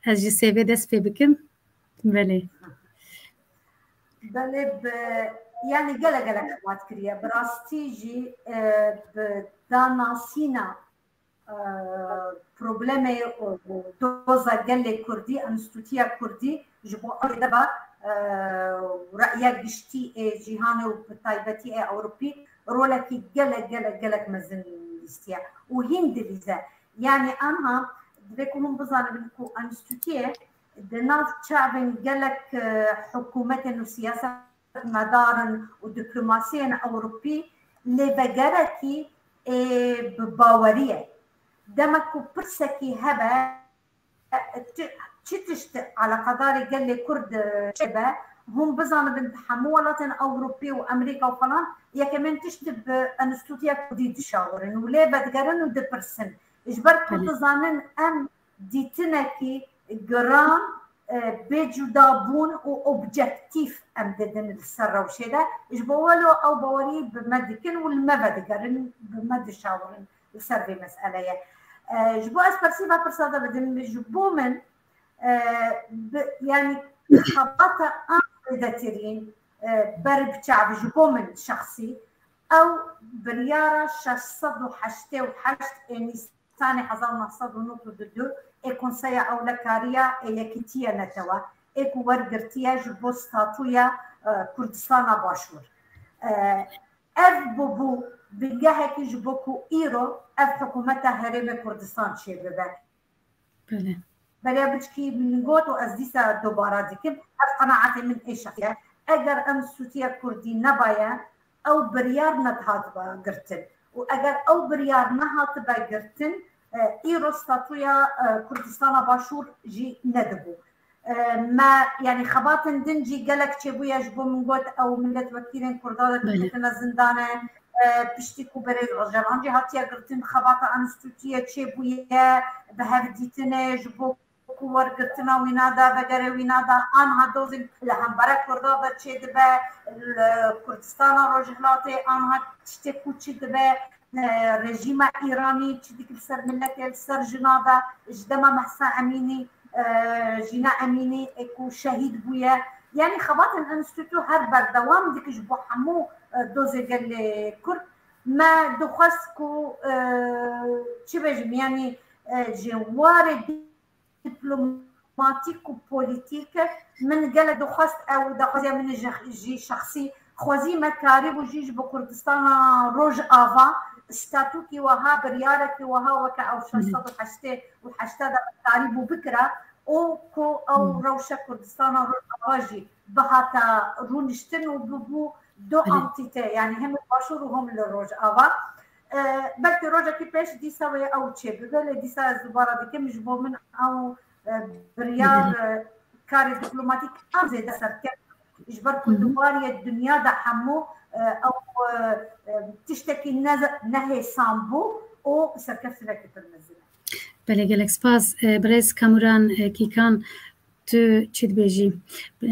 Ez ji sêvê dest pê bikim. Belê. Belê, bi, yani gelek gelek xebat kiriye. Bi rastî jî e, bi danasîna e, problemê û doza gelê Kurdî, Enstîtuya Kurdî ji bo ew deba e, reya giştî ê cîhanê û bi taybetî ê Ewropî rolekî gelek, gelek, gelek mezin lîstiye û hîn dilîze. Yani em ha divê ku hûn bizanibin ku Enstîtuyê di nav çavên gelek e, hikûmetên û siyaset medarin û dîplomasiyên Ewropî lêvegerekî ê bi bawerî ye. Demek ku pirsekî hebe, çi, çi tişt eleqedarê gelê Kurd çêbe, hûn bizanibin di hemû welatên Ewropî û Amerîka û falan, yekemên tişt bi Enstîtuya Kurdî dişawirin û lê vedigerin û dipirsin. Ji ber ku Belê. Dizanin em dîtinekî giran, e, bê cudabûn û objektîf em didin li ser rewşê de. Ji bo welo ew bawerî bi me dikin û li me vedigerin, bi me dişawirin li ser vê meseleyê. E, ji bo ez persîva pirsa de bidim, ji bo min, e, bi, yani xebata an zêdetirîn, e, ber bi çav ji bo min şexsî, ew biryara şeş sed û heştê û heşt ê Nîs- Nîsanê hezar û neh sed û nod û du ê Konseya Ewlekariya ê Yekîtiya Netewa, ê ku wergirtiye ji bo statûya e, Kurdistana Başûr. E, ev bûbû bingehekî ji bo ku îro ev hikûmeta Herêmê Kurdistan çêbibe. Belê. Beriya biçkî min got û ez dîsa dobara dikim, ev qenaetê min ê şexsî ye. Eger Enstîtuya Kurdî nebaye, ew biryar nedihatibe girtin. Û eger ew biryar nehatibe girtin, e, îro statûya e, Kurdistana Başûr jî nedibû. E, me, yanî xebatên din jî gelek çêbûye, ji bo min got ew milletvekîlên Kurdan de Belê. Diketine zindane, e, piştî ku berêz Ocalan jî hatiye girtin, xebata enstîtûyê çêbûye, bi hev dîtinê, ji bo ku wergirtina wîna de, vegere wîna de, anha dozên li hembere Kurda de çêdibe, li Kurdistana Rojhilatê anha tiştê ku çi dibe, e, rejîma Îranî çi dike li ser miletê, li ser jina de, ji dema Mehsa Emînî, e, Jîna Emînî, e, ku şehîd bûye. Yanî xebatên enstîtû her berdewam dike ji bo hemû, e, dozê gelê Kurd. Me dixwest ku, e, çi bêjim, yanî, e, ji warê diplomatîk û polîtîk min gelek dixwest, ew daxwaziya min ji, jî şexsî, xwezî me karîbû jî ji bo Kurdistana Rojava statûkî wiha, biryarekî wiha weke ew şeş sed û heştê û heşta de karîbû bikira û ku ew rewşa Kurdistana Rojava jî bihata rûniştin û bibû du Belê. Antîte, yanî hem li Başûr û hem li Rojava. E, belkî rojekî pêş dîsa wê ew çêbibe, lê dîsa ez dubara dikim, ji bo min ew, e, biryar, Belê. E, karê diplomatîk an zêde serkeft, ji ber ku Hı hı. di wariyê dinya de hemû, e, ew, e, e, tiştekî ne-, nehêsan bû û serkeftinekî pir mezin e. Belê, gelek spas. E, birêz Kamuran, e, Kîkan, tu çi dibêjî, e,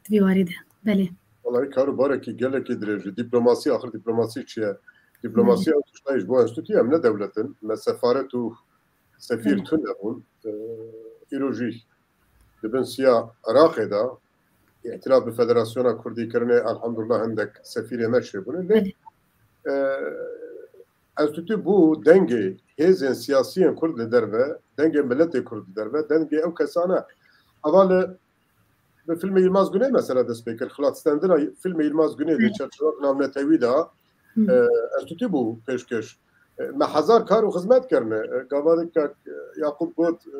di vî warî de? Belê. Welayi kar û barekî gelekî dirêj e. Diplomasî, axir diplomasî çi ye? Diplomasî Belê. Ew tişta ye ji bo enstîtûyê, em ne dewlet in. Me sefaret û sefîr Belê. Tune bûn. E, îro jî di bin siya Iraqê de îtilaf bi Federasyona Kurdî kirine, elhamdulillah hindek sefîrê me çêbûne. Lê, Belê. E, enstîtû bû dengê hêzên siyasiyên Kurd li derve, dengê miletê Kurd li derve, dengê ew kesane. Eva li bi filmê Yilmaz Güney mesela dest pê kir. Xilatstendina filmê Yilmaz Güney di Hı. çerçeveya navnetewî de, Hı. e, enstîtû bû pêşkêş. E, me hezar kar û xizmet kirine. E, gava di kak, e, Yakup got, e,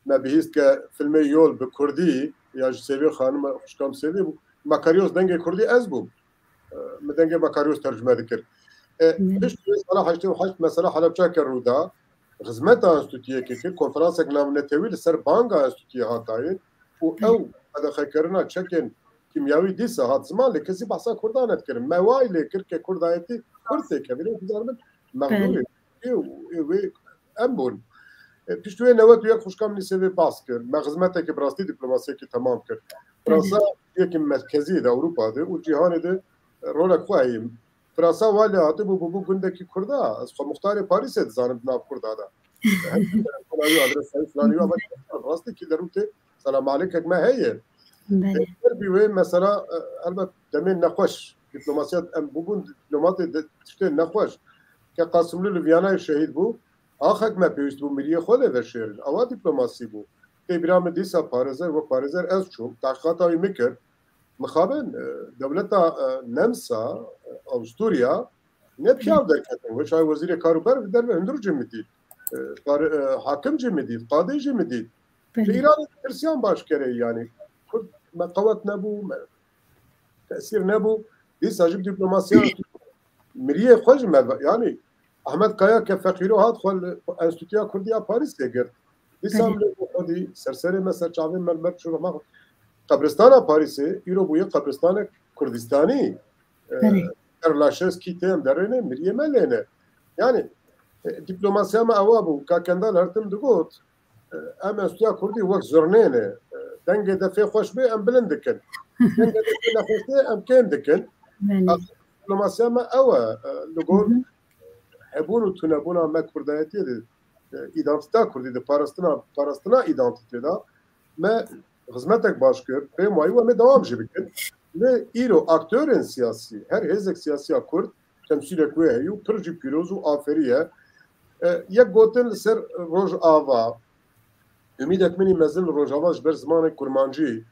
me bihîst ke filmê Yol bi kurdî ya ji Sêvê xanima xwişkam Sêvê bû. Makarios dengê kurdî ez bûm. E, min dengê Makarios tercüme dikir. E, Hı. Pişt wê sala heştê û heşt mesela Helebçe ke rû da, xizmeta enstîtûyê kir, konferansek navnetewî li ser banga enstîtûyê hat dayîn û Hı. Ew qedexekirina çekên kîmyawî dîsa hat ziman, lê kesî behsa Kurdan nedikirin. Me way lê kir ke Kurdayetî Kurd têkevîne û bizanimin mexlûlê Belê. Ê û, ê wê em bûn. E, pişt wê newet û yek xwişka min Sêvê behs kir. Me xizmetekî bi rastî diplomasiyekî temam kir. Fransa Belê. Yekî merkezî de Ewropa de û cîhanê de, e, rolek xwe heye. Fransa walê hatibû, bûbû gundekî Kurda. Ez xwe muxtarê Parîsê dizanim di nav Kurda de. Hem filanî adres, hem filanî, ama rastî kî derûtê selam alêkek me heye. Belê. Ser bî wê mesela, e, elbet demên nexweş, diplomasiya em bûbûn diplomatê de tiştê nexweş. Ke Qasimlû li Viyanayê şehîd bû, axek me pêwîst bû miriyê xwe lê veşêrin. Ewa diplomasî bû. Tê bîra min dîsa parêzer, wek parêzer ez çûm, tehqîqata wî min kir. Mixabin, e, dewleta, e, Nemsa, e, Awusturya, ne piyav derketin. Weşay wezîrê kar û ber derve hundir jî min dît. E, par-, e, hakim jî min dît, qadê jî min dît. Belê. Li Îranê tirsiyan baş kerê, yanî Kurd me qewet nebû, me tesîr nebû. Dîsa jî bi diplomasiya miriyê xwe ji me ve-, yanî Ahmet Kaya ke feqîro hat xwe li Enstîtuya Kurdî ya Parîsê girt. Dîsa Belê. Em lê xwedî ser serê me, ser çavên me, me çû rema xwe. Qebristana Parîsê îro bûye qebristanek Kurdistanî. E, Belê. Père Lachaise kî tên derêne, miriyê me lêne. Yanî, e, diplomasiya me ewa bû. Ka Kendal her tim digot, e, em Enstîtuya Kurdî wek zurnê ne. E, dengê defê xweş bê, em bilind dikin. Dengê defê nexweş bê, em kêm dikin. Belê. Diplomasiya me ew e, e, li gor Hı hı. hebûn û tunebûna me kurdayetiyê de, e, îdantîteya kurdî de, parastina, parastina îdantîtê de me xizmetek baş kir, pê wayî em ê dewam jî bikin. Lê îro aktorên siyasî, her hêzek siyasî ya kurd temsîlek wê heye û pir jî pîroz û aferî ye. E, yek gotin li ser Rojava, umîdek min î mezin li Rojava ji ber zimanê kurmancî,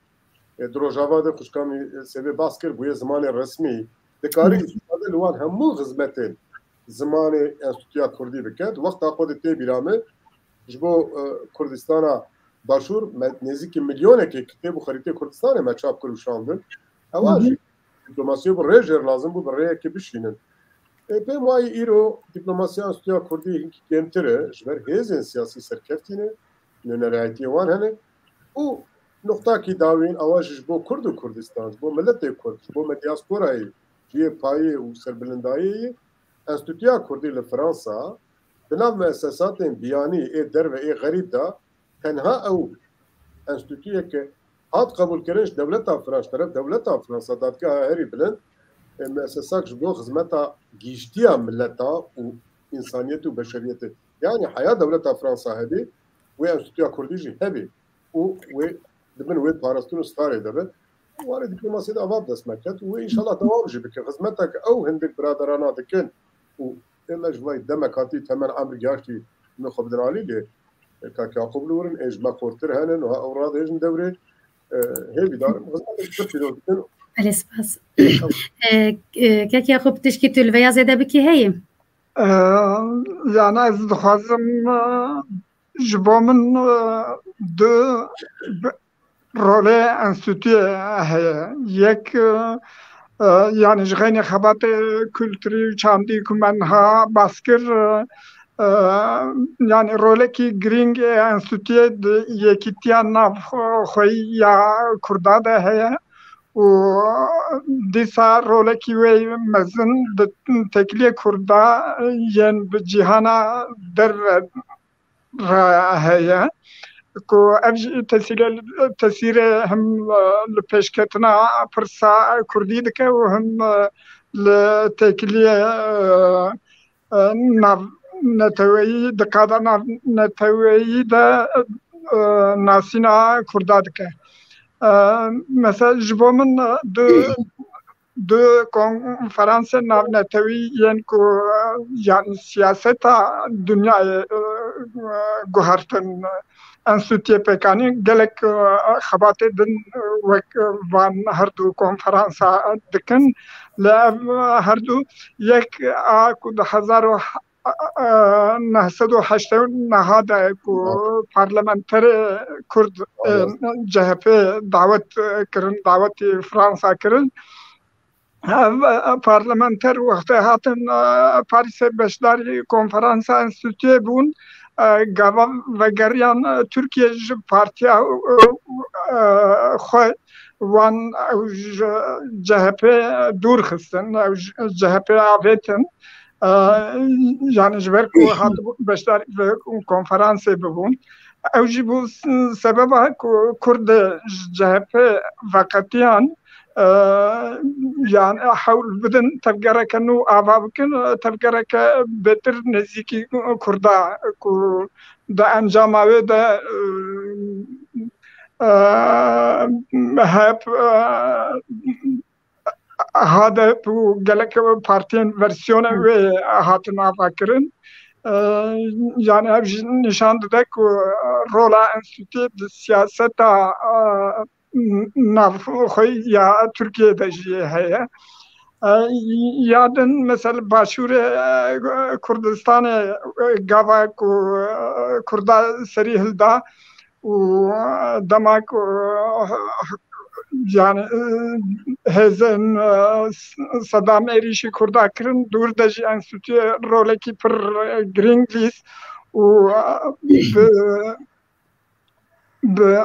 e, di Rojava de xwişka min, e, Sêvê behs kir, bûye zimanê resmî. Dikare Hı. îstîfade li wan hemû xizmetên zimanê Enstîtuya Kurdî bike. Di wexta xwe de tê bîra min, ji bo, e, Kurdistana Başûr me nêzîkî milyonekê kitêb û xerîtê Kurdistanê me çap kir û şandin. Ewa Hı hı. jî diplomasiyê bi rê jêr lazim bû bi rêyekê bişînin. Ê, pê wayî îro diplomasiya Enstîtuya Kurdî hinkî kêmtir e, ji ber hêzên siyasî serkeftî ne, nûnerayetiyê wan hene û Nuqtakî dawîn, ewa jî ji bo Kurd û Kurdistan, ji bo miletê Kurd, ji bo me diasporayê, ji yê payê û serbilindayê yê, Enstîtuya Kurdî li Fransa, bi nav muesesatên biyanî ê derve ê xerîb de, tenha ew enstîtuyeke hat qebûlkirin ji dewleta Fransa, ji teref dewleta Fransa, dadgeha herî bilind, e, muesesak ji bo xizmeta giştiya mileta û însaniyet û beşeriyetê. Yani heya dewleta Fransa hebe, wê Enstîtuya Kurdî jî hebe û wê di bin wê parastin û starê de be. Warê dîplomasiyê de ava bi dest me ket û wê înşallah dewam jî bike. Xizmetek ew hindik biraderana dikin û ê me ji vay demek hatî temen emr gihaştî min xwe bidin alî lê, e, Kak Yaqûb li wir in, ê ji me xortir henin û ha ew radihêjin dewrê, e, hêvîdar im. Xizmetek pir pîroz dikin. Belê, spas. E, e, Kak Yaqûb, tişkî tu li vêya zêde bikî heye? E, yani ez dixwazim, e, ji bo min, e, du bi-, rolê enstîtuyê heye. Yek, e, e, yani ji xeynê xebatê kulturî û çandî ku me niha bas kir, e, e, yani rolekî girîng ê enstîtuyê di yekîtiya nav xwe-, xweyî ya Kurda de heye û dîsa rolekî wê mezin di têkiliyê Kurda yên bi cîhana derve re heye ku ev jî tesîrê, tesîrê him, e, li pêşketina pirsa kurdî dike û him, e, li têkiliyê, e, e, navneteweyî, di qada navneteweyî de, e, nasîna kurda dike. E, mesela ji bo min, e, du du konferansên navnetewî yên ku, e, yani siyaseta dinyayê, e, e, guhertin, e, enstîtuyê pêkanî gelek, e, xebatê din, e, wek, e, van her du konferansa dikin. Li ev, e, her du yek a ku di hezar û neh sed û heştê û neh de ku parlamenterê Kurd, e, C H P dawet, e, kirin, dawetî Fransa kirin. Ev, e, parlamenter wextê hatin, e, Parîsê beşdarî konferansa enstîtuyê bûn, e, gava vegeriyan, e, Tirkiye ji partiya, e, e, xwe wan ew ji C H P dûr xistin, ew ji C H P avêtin. E, yani ji ber ku hatibû beşdar vê konferansê bibûn. Ew jî bû s-, sebeba ku Kurd ji C H P veqetiyan, e, yani hewl bidin tevgereke nû ava bikin, tevgereke bêtir nêzîkî Kurda ku di encama wê de, e, e, hep, e, H D P û gelek partiyên versiyona wê hatin avakirin. E, yani ev jî nîşan dide ku rola enstîtuyê di siyaseta, e, navxwe ya Tirkiyê de jî heye. E, ya din, mesela Başûrê, e, Kurdistanê, e, gava ku, e, Kurda serî hilda, û dema ku, yani, hêzên, e, sedam êrîşî Kurda kirin, dûr de jî enstîtuyê rolekî pir, e, girîng lîst û, e, bi, bi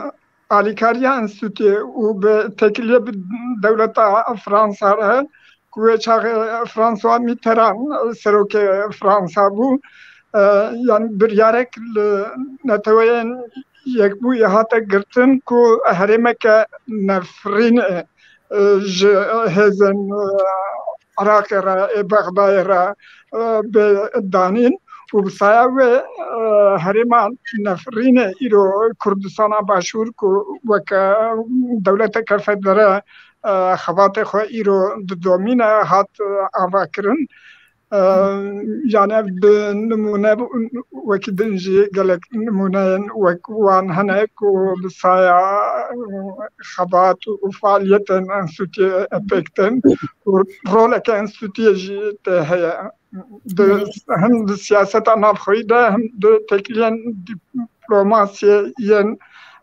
alîkariya enstîtuyê û bi têkiliyê bi dewleta Fransa re ku wê çaxê François Mitterrand serokê Fransa bû, e, yani biryarek li Neteweyên Yekbûyî hate girtin ku herêmeke nefrîn, e, ji hêzên, e, Iraqê re, ê Bexdayê re, e, bê danîn û bi saya wê, e, herêma nefrînê îro Kurdistana Başûr ku weke dewleteke federe, e, xebatê xwe îro didomîne hat, e, avakirin. E, yani ev bi nimûne, wekî din jî gelek nimûneyên wek wan hene ku bi saya, e, xebat û faaliyetên enstîtuyê pêk tên û roleke enstîtuyê jî tê heye. Di, hem di siyaseta navxweyî de hem di têkiliyên dîplomasiyê yên,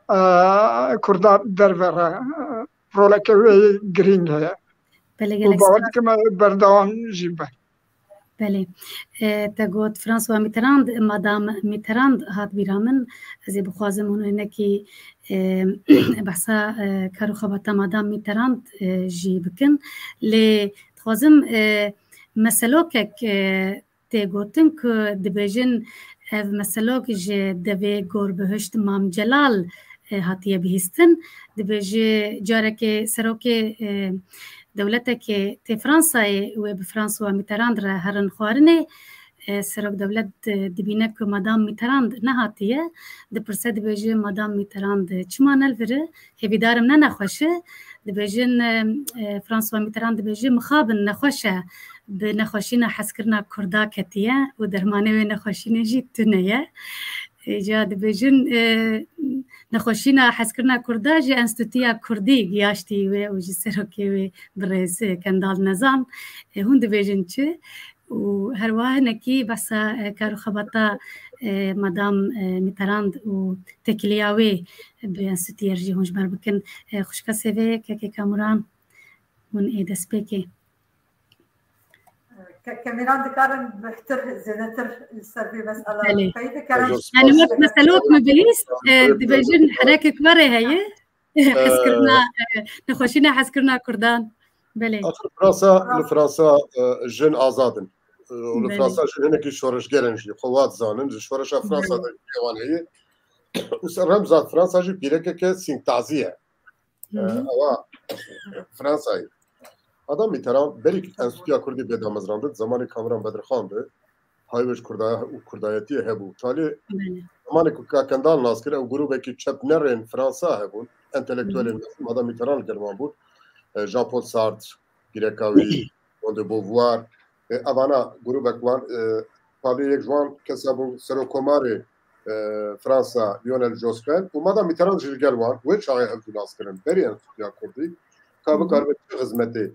e, Kurda derve re, e, roleke wê girîng heye. Belê, û gelek bawer spas. Dikim berdewam jî be. Belê. E, te got François Mitterrand, Madame Mitterrand hat bîra min. Ez ê bixwazim hûn hinekî, e, behsa, e, kar û xebata Madame Mitterrand, e, jî bikin. Lê dixwazim, e, meselokek, e, tê gotin ku dibêjin ev meselok ji devê gorbihişt Mam Celal, e, hatiye bihîstin. Dibêje carekê serokê, e, dewletekê tê Fransayê wê bi François Mitterrand re herin xwarinê. E, serok dewlet, e, dibîne ku Madame Mitterrand nehatiye, dipirse dibêje Madame Mitterrand çima ne li vir e? Hêvîdarim ne nexweş e. Dibêjin, e, e, François Mitterrand dibêje mixabin nexweş e, bi nexweşîna hezkirina Kurda ketiye û dermanê wê nexweşînê jî tune ye. Îca dibêjin, e, nexweşîna hezkirina Kurda ji Enstîtuya Kurdî giyaştî wê û ji serokê wê birêz, e, Kendal Nezan. E, hûn dibêjin çi? Û herwiha hinekî behsa, e, kar û xebata, e, Madam, e, Mitterrand û têkiliya wê bi Enstîtuyê re jî hûn ji ber bikin. E, xwişka Sêvê, kekê Kamuran, hûn ê destpêkê. Ke-, Kemîran dikarin bihtir, zêdetir li ser vê mesela Belê. Pey bikin. Zor Yani spas. Wek meselok min bihîst, e, Zor dibêjin spas. Herekek were heye. Hezkirina, e, nexweşîna hezkirina Kurdan. Belê. Axir Fransa, li Fransa, e, jin azad in. E, û li Belê. Fransa jin hinekî şoreşger in jî. Xwe wa dizanin. Ji şoreşa Fransa Belê. De wan heye. Û ser remza Fransa jî pîrekeke sîng tazî ye. Hı hı. E, ewa Fransayê. Adam Mitterrand berî Enstîtuya Kurdî bê damezrandin, zamanê Kamran Bedirxan bi, hay wê ji Kurdaya û Kurdayetiyê hebû. Talê Belê. Zamanê ku Kakendal nas kir, ew grûbekî çepnerên Fransa hebûn, entelektuelên mezin, Adam Mitterrand li gel wan bûn. E, Jean-Paul Sartre, gireka wî, Simone de Beauvoir, e, evana grûbek wan, e, talê yek ji wan kesa bû, Serokkomarê e, Fransa Lionel Jospin û Madam Mitterrand jî li gel wan wê çaxê hevdû nas kirin. Berî Enstîtuya Kurdî ka Hı hı. bikaribe çi xizmetê,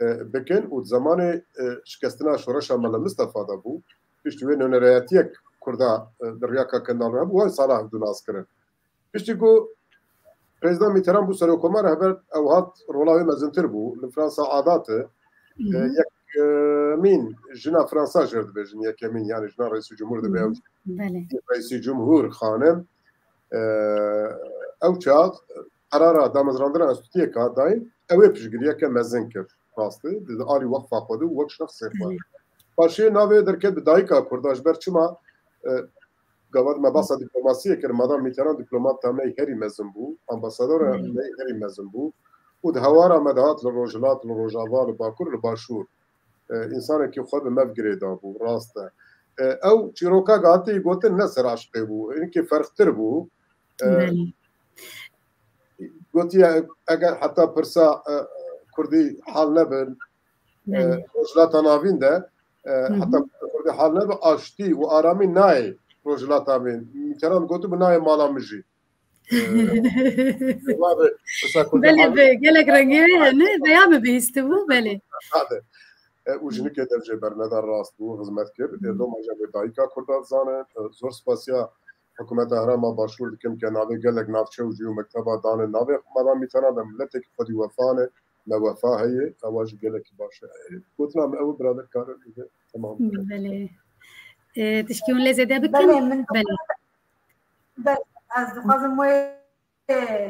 e, bikin û di zamanê, e, şikestina şoreşa Mele Mistefa de bû. Piştî wê nûnerayetiyek Kurda, e, di riya Kakendal re hebû, wan sala hevdû nas kirin. Piştî ku Prezîdan Mitterrand bû serokkomar, heber ew hat rola wê mezintir bû. Li Fransa adat e. Hı hı. E, yek, e, mîn jina Fransa jê re dibêjin, yekemîn, yani jina reîsî cumhur dibe ew. Belê. Reîsî cumhur xanim, e, ew çax qerara damezrandina enstîtuyê ka dayîn, ew ê piştgiriyeke mezin kir. Rast e, di alî weqfa xwe de û wek şexsê xwe. Belê. Paşê navê derket bi dayika Kurda, ji ber çima, e, gava me bahsa dîplomasiyê kir, Madam Mitterrand dîplomata me herî mezin bû, ambasadora Belê. me herî mezin bû û di hewara me dihat li Rojhilat, li Rojava, li Bakur, li Başûr. E, însanekî xwe bi me girêdabû, rast e. E, ew çîroka hatî gotin ne ser aşiqê bû, hinkî ferqtir bû. E, Belê. Gotiye, eger heta pirsa, e, Kurdî hal nebin, e, Belê. Rojhilata Navîn de, e, Hı hı. heta pirsa Kurdî hal nebe, aştî û aramî nayê Rojhilata Navîn. Mitterrand gotibû nayê mala min jî. E, Belê, bi gelek rengê wê hene, veya min bihîstibû, belê. Hadi. E, û jinikê dev jê berneda, rast bû, xizmet kir. E, Hı. Loma jî wê dayika Kurda zanin. E, zor spasiya Hikûmeta Herêma Başûr dikim ke navê gelek navçe û cî û mekteba dane navê Madam Mitterrand, em miletekî xwedî wefa ne, me wefa heye, ewa jî gelekî baş e. Gotina me ew e, birader kare bike, temam. Belê. E, tişkî hûn lê zêde bikin? Belê, min Belê. Belê, ez dixwazim wê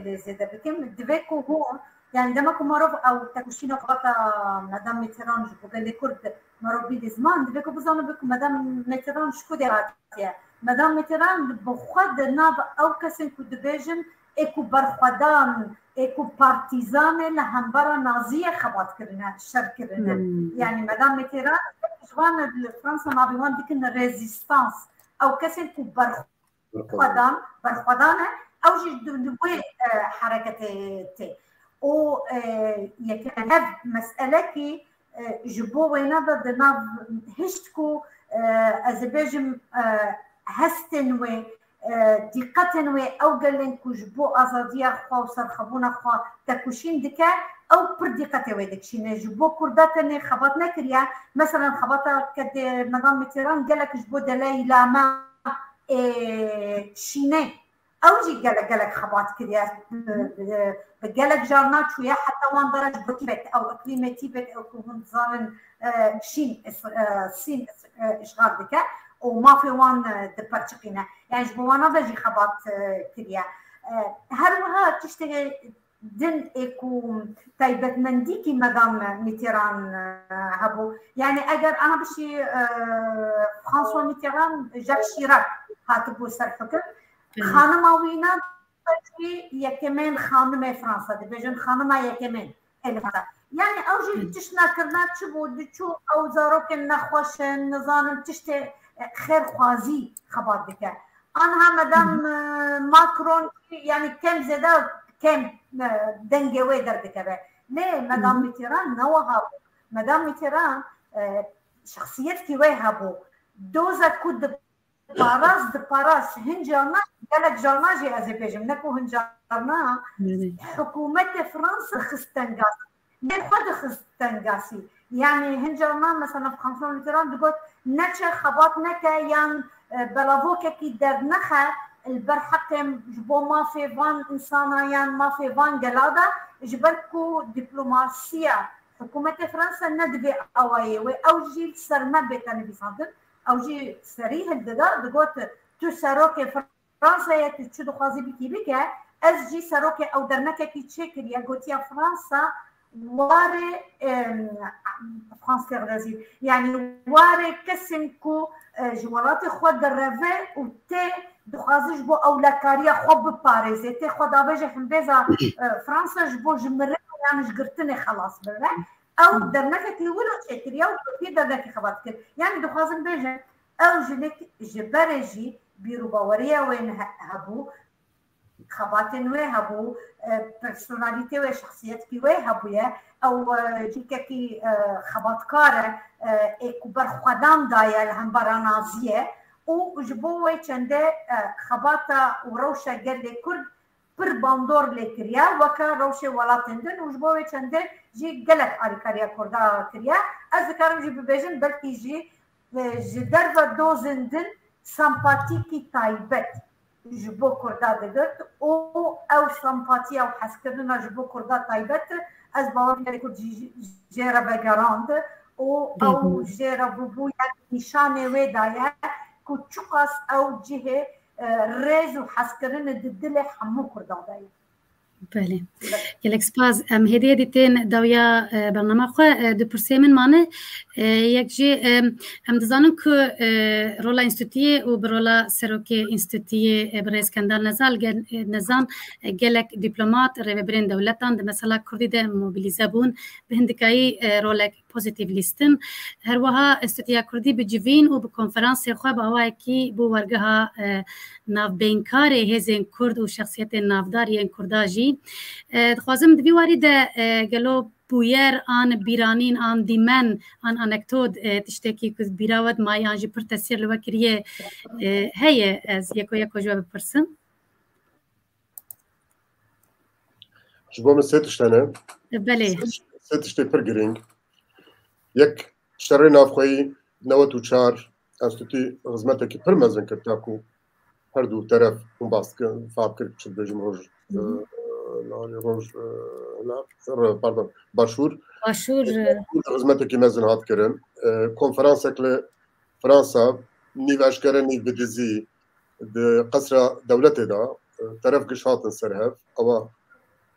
lê zêde bikim. Divê ku hûn, yani dema ku merov ew tekoşîna xebata Madam Mitterrand ji bo gelê Kurd merov bîne ziman, divê ku bizanibe ku Madam Mitterrand ji ku derê hatiye. Madam Mitterrand bi xwe di nav ew kesên ku dibêjin ê ku berxwedan, ê ku partîzan e li hembera Naziyê xebat kirine, şer kirine. Hmm. Yani Madam Mitterrand ji wan li Fransa navê wan dikin rezîstans. Ew kesên ku berxwe Berxwedan, berxwedan e. Ew jî di, di wê, e, hereketê tê. Û, e, yeke ev meselekî, e, ji bo wêne de di nav hişt ku, e, ez ê bêjim, e, hestên wê, e, dîqetên wê, ew gelên ku ji bo azadiya xwe û serxwebûna xwe tekoşîn dike, ew pir dîqetê wê dikişîne. Ji bo Kurda tenê xebat nekiriye. Meselen, xebata kedê Madam Mitterrand gelek ji bo delê Îlama ê, Şînê, Ew jî gelek gelek xebat kiriye. Bi, bi, bi gelek carna çûye heta wan dera ji bo Tîbet, ew iklîmê Tîbet, ew ku hûn dizanin, e, Şîn, Îs-, e, Sîn, e, îşxal dike û mafê wan, e, diperçiqîne. Yani ji bo wana de jî xebat, e, kiriye. E, her wiha tiştê din ê ku taybetmendîkî Madame Mitterrand, e, hebû. Yani eger ana bişî, e, François Mitterrand, Jacques Chirac hatibû ser hukum, Xanima wî na jî yekemên xanimê Fransa, dibêjin xanima yekemên ê li Fransa. Yani ew jî tişt nakirina çi bû, diçû ew zarokên nexweş in, nizanim tiştê, e, xêrxwazî xebat dike. Anha Madame, e, Macron jî yani kem zêde kem, e, dengê wê derdikeve. Lê Madame Mitterrand ne wiha bû. Madame Mitterrand, e, şexsiyetki wê hebû. Doza ku di parast, diparast, hin carna, gelek carna jî ez ê bêjim, ne ku hin carna, Belê. Hikûmetê Fransa dixist tengasî. Nê xwe dixist tengasî. Yani hin carna mesela François Mitterrand digot, neçe xebat neke yan, e, belavokekî dernexe li ber heqê ji bo mafê van însana yan mafê van gela de, ji ber ku diplomasiya hikûmetê Fransa ne di vê awayê wê, ew jî li ser me bête nivîsandin. Ew jî serî hildida, digot, tu serokê Fransayê, tu çi dixwazî bikî bike, ez jî serokê ew dernekekî çêkiriye, gotiye Fransa warê, em, France Terre d'Azur. Yani warê kesên ku, e, ji welatê xwe direve û tê dixwaze ji bo ewlekariya xwe biparêze, tê xwe davêje himbêza, e, Fransa ji bo ji mirinê yan ji girtinê xelas bibe. Ew dernekekî wilo çêkiriye û gotiye dernekê xebat kir. Yani dixwazim bêjim, ew jinik ji berê jî bîr û baweriya wê ne he-, hebû, xebatên wê hebû, e, personalîtê wê, şexsiyetkî wê hebûye. Ew, e, cîkekî, e, xebatkar e, e, ê ku berxwedan daye li hembera naziyê û ji bo wê çendê, e, xebata û rewşa gelê Kurd pir bandor lê kiriye, weke rewşê welatên din û ji bo wê çendê jî gelek alîkariya Kurda kiriye. Ez dikarim jî bibêjim, belkî jî, e, ji derve dozên din sempatîkî taybet ji bo Kurda digirt û ew sempatiya û hezkirina ji bo Kurda taybet, ez bawer gelê Kurd jî jê re vegerand û ew jê re bûbû yek nîşanê wê daye ku çiqas ew cihê, e, rêz û hezkirinê di dilê hemû Kurdan de ye. Belê. Gelek spas. Em hêdî hêdî tên dawiya, e, bernama xwe, e, du pirsê min mane. E, yek jî, e, em dizanin ku, e, rola înstîtûyê û bi rola serokê înstîtûyê, e, birêz Kendal Nezal, gel-, e, Nezan, e, gelek dîplomat, rêvebirên dewletan di mesela Kurdî de mobilîze bûn. Bi hindikayî, e, rolek pozîtîf lîstin. Her wiha Enstîtuya Kurdî bi civîn û bi konferansê xwe bi awayekî bû wergeha, e, navbeynkar ê hêzên Kurd û şexsiyetên navdar yên Kurda jî. E, dixwazim di vî warî de, e, gelo bûyer an bîranîn an dîmen an anekdot, e, tiştekî ku bîra we dimayî an jî pir tesîr li we kiriye, e, heye ez yeko yeko ji we bipirsim? Ji bo min sê tişt hene. Belê. Sê, sê tiştê pir girîng. Yek, şerê navxweyî newet û çar enstîtû xizmetekî pir mezin kir, ta ku her du teref hûn bas dikin, fam kir, çi dibêjim, roj, Hı hı. e, navê roj, e, na, re-, pardon, başûr. Başûr, e, Başûr xizmetekî mezin hat kirin. E, konferansek li Fransa, nîv eşkere, nîv bi dizî, di qesra dewletê de, e, teref giş hatin ser hev. Ewa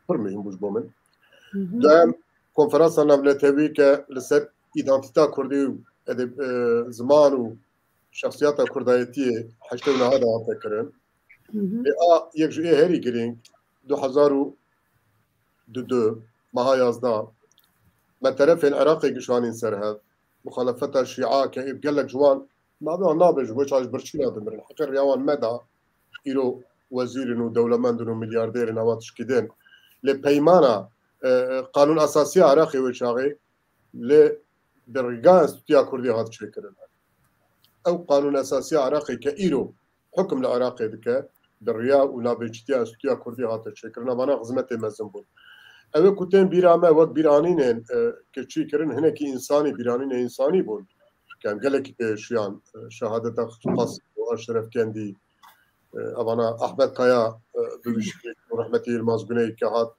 pir muhîm bû ji bo min. Hı hı. Duhem, konferansa navnetewî ke li ser îdantîta Kurdî û edeb-, e, ziman û şexsiyeta Kurdayetiyê heştê û nehê de hate kirin. Hı hı. Lê a yek ji ê herî girîng, du hezar û du du, meha yazdeh, me terefên Iraqê gişanîn ser hev. Muxalefeta Şîa ke ê gelek ji wan navê wan nabe ji bo çaş birçîna dimirin. Heqê riya wan me da, îro wezîr in û dewlemend in û milyardêr in, ewa tişkî din. Lê peymana, e, e, Qanûn Esasiya Iraqê wê çaxê li bi riga Enstîtuya Kurdî hat çêkirin. Ew Qanûn Esasiya Iraqê ke îro hukum li Iraqê dike, bi riya û navbeyçîtiya Enstîtuya Kurdî hate çêkirin. Vana xizmetê mezin bûn. Ew ê ku tên bîra me, wek bîranînên, e, ke çî kirin, hinekî însanî, bîranînê însanî bûn. Ke em gelekî pê şiyan, e, şehadeta Qasim û Eşref Kendî, e, evana Ahmet Kaya, e, bi wî şiklê ku rehmetî Yilmaz Guney ke hat,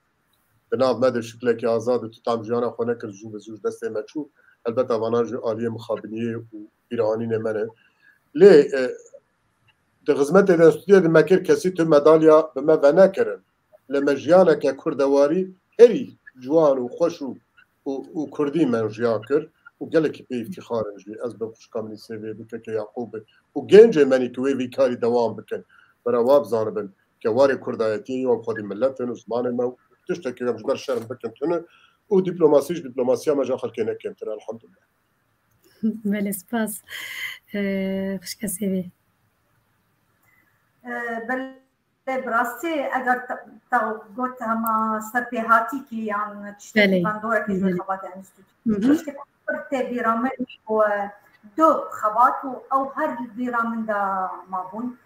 bi nav me de şiklekî azad û tu tam jiyana xwe nekir, zû bi zû ji destê me çû. Elbet evana ji aliyê mixabiniyê û bîraanînê me ne. Lê, e, di xizmetê de enstîtûyê de me kir, kesî tu medalya bi me venekirin. Lê me jiyaneke kurdewarî herî ciwan û xweş û, û, û kurdî me jiyan kir û gelekî pê îftîxar in jî. Ez bi xwişka min î Sêvê, bi keke Yaqûbê û gencê menî ku wê vî karî dewam bikin. Bera wa bizanibin ke warê kurdayetiyê wan xwedî millet in û zimanê me û tiştekî em ji ber şerm bikin tune û dîplomasî ji dîplomasiya me ja xelkê ne kêmtir e, elhamdulillah. Belê, spas. Ee, xwişka Sêvê. Ee, belê, bi rastî eger te, te got hema serpêhatîkî yan tiştekî, belê, bandorek ji, belê, xebatê enstîtû. Hı hı. Tiştekî pir tê bîra min û, e, du xebat û ew her li bîra min de mabûn.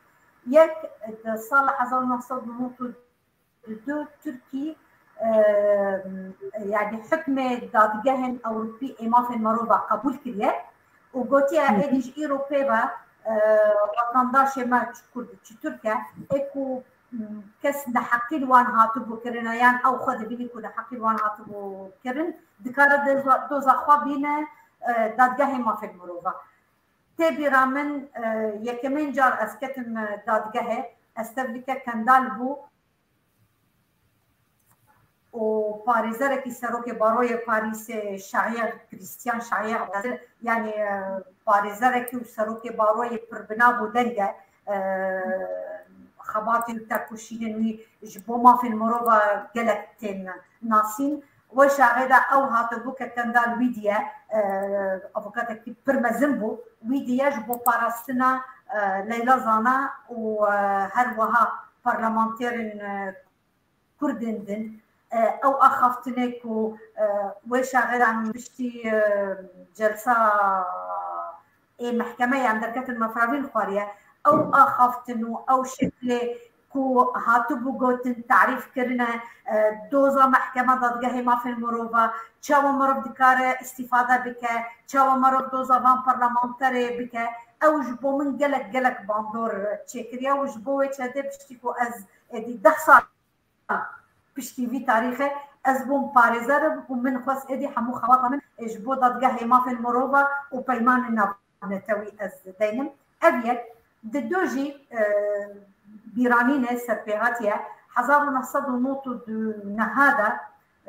Yek, di sala hezar û neh sed û nod û du Tirkî, e, yani hukmê dadgehên Ewropî ê mafên merova qebûl kiriye û gotiye, hı, êdî ji îro pê ve, e, wetandaşê me çi kurd, çi tirk e, ê ku, m, kes neheqî li wan hatibû kirine, yan ew xwe dibînî ku neheqî li wan hatibû kirin, dikare doza, doza xwe bîne, e, dadgehê mafên merova. Tê bîra min, e, yekemîn car ez ketim, e, dadgehê, ez tevlîke Kendal bû û parêzerekî serokê baroyê Parîsê, Şayer, Christian Şayer, yani, e, parêzerekî û serokê baroyê pirbina bû derge, e, xebatên tekoşînên wî ji bo mafên mirova gelek tên nasîn. Weşa rê de ew hatibû ke Kendal wî diye, e, avokatekî pir mezin bû, wî diye ji bo parastina, e, Leyla Zana û, e, her wiha parlamenterên, e, Kurdên din, e, ew axaftinê ku, e, weşa rê de piştî, e, celsa ê mehkemeyê em derketin mefravîn xwariye, ew axaftin û ew şeklê ku hatibû gotin, tarîf kirine, e, doza mehkema dadgehê mafên mirova, çawa mirov dikare îstîfade bike, çawa mirov doza van parlamenterê bike, ew ji bo min gelek, gelek bandor çêkiriye û ji bo wê çendê piştî ku ez êdî deh sal piştî vî tarîxê ez bûm parêzer û min xwest êdî hemû xebata min ji bo dadgehê mafên mirova û peymanên nav netewî ez deynim. Ev yek. Di du jî, e, bîranînê serpêhatiye. Hezar û neh sed û nod û neh de,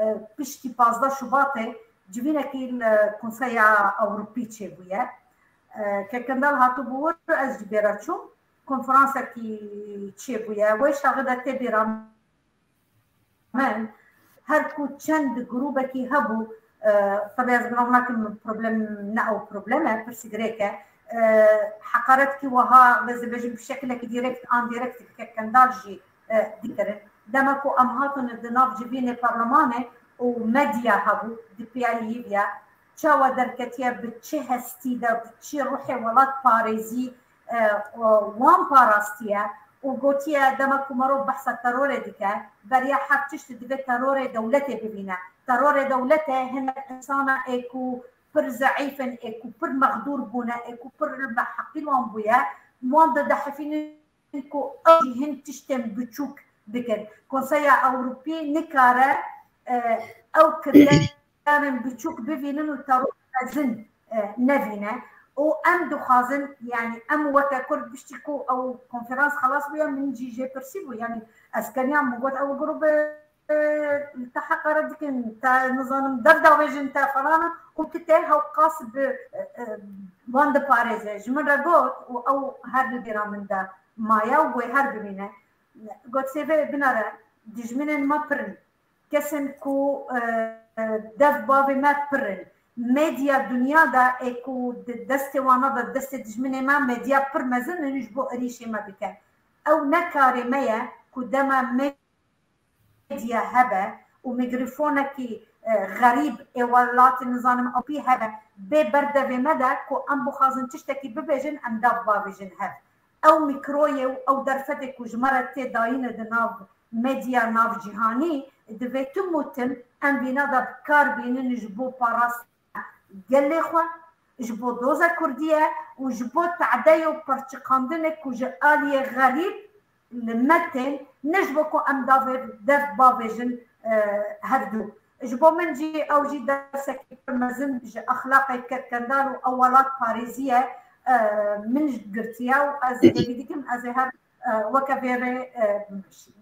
e, piştî pazdeh Şubatê civînekî li Konseya Ewropî çêbûye. E, ke Kendal hatibû wir, ez jî bê re çûm. Konferansekî çêbûye. Wê şaxê de tê bîra min, her ku çend grûbekî hebû, e, tebî ez binav nakim, problem ne ew problem e, pirsgirêk e. E, heqaretkî wiha, ez dibêjim, bi şekilekî direkt an direkt bi kek Kendal jî, e, dikirin. Dema ku em hatin di nav civînê parlemanê û medya hebû, di piyayî viya, çawa derketiye, bi çi hestî de, bi çi ruhê welatparêzî, e, wan parastiye û gotiye, dema ku merov behsa terorê dike, beriya her tişt divê terorê dewletê bivîne. Terorê dewletê hinek insana ê ku pir zeîf in, ê ku pir mexdûr bûne, ê ku pir neheqî wan bûye, wan didehifînin ku ew jî hin tiştên biçûk bikin. Konseya Ewropî nikare, e, ew kiryarên biçûk bivînin û teror mezin, e, nevîne. Û em dixwazin, yani em weke Kurd, piştî ku ew konferans xelas bûye, min jî jê pirsî bû. Yani ez keniyam, min got, ew grûbe, e, te heqaret dikin, te nizanim dev davêjin, te falan, û tu tê hewqas bi, e, e, wan diparêze. Ji min re got, û ew her li bîra min de maye û wê her bimîne. Got, Sêvê binere, dijminên me pir in. Kesên ku, e, dev bavê me pir in. Medya dinya de ê ku di destê wana de, destê dijminê me, medya pir mezin in ji bo êrîşê me bike. Ew ne karê me ye ku dema medya hebe û mîkrofonekî, e, xerîb ê welatê, nizanim, apî hebe, bê berdevê me de ku em bixwazin tiştekî bibêjin, em dev bavêjin hev. Ew mîkroyê û ew derfetê ku ji me re tê dayîne di nav medya navcîhanî, divê tim û tim em vîna de bi kar bînin ji bo parastina gelê xwe, ji bo doza Kurdî ye û ji bo tade û perçiqandinê ku ji aliyê xerîb li me tên, ne ji bo ku em davê dev bavêjin, e, hevdû. Ji bo min jî ew jî dersekî pir mezin ji exlaqê kedkendar û ew welat parêzî ye, e, min girtiye û ez hêvî dikim ez ê her, e, weke vê rê, e, bimeşînim.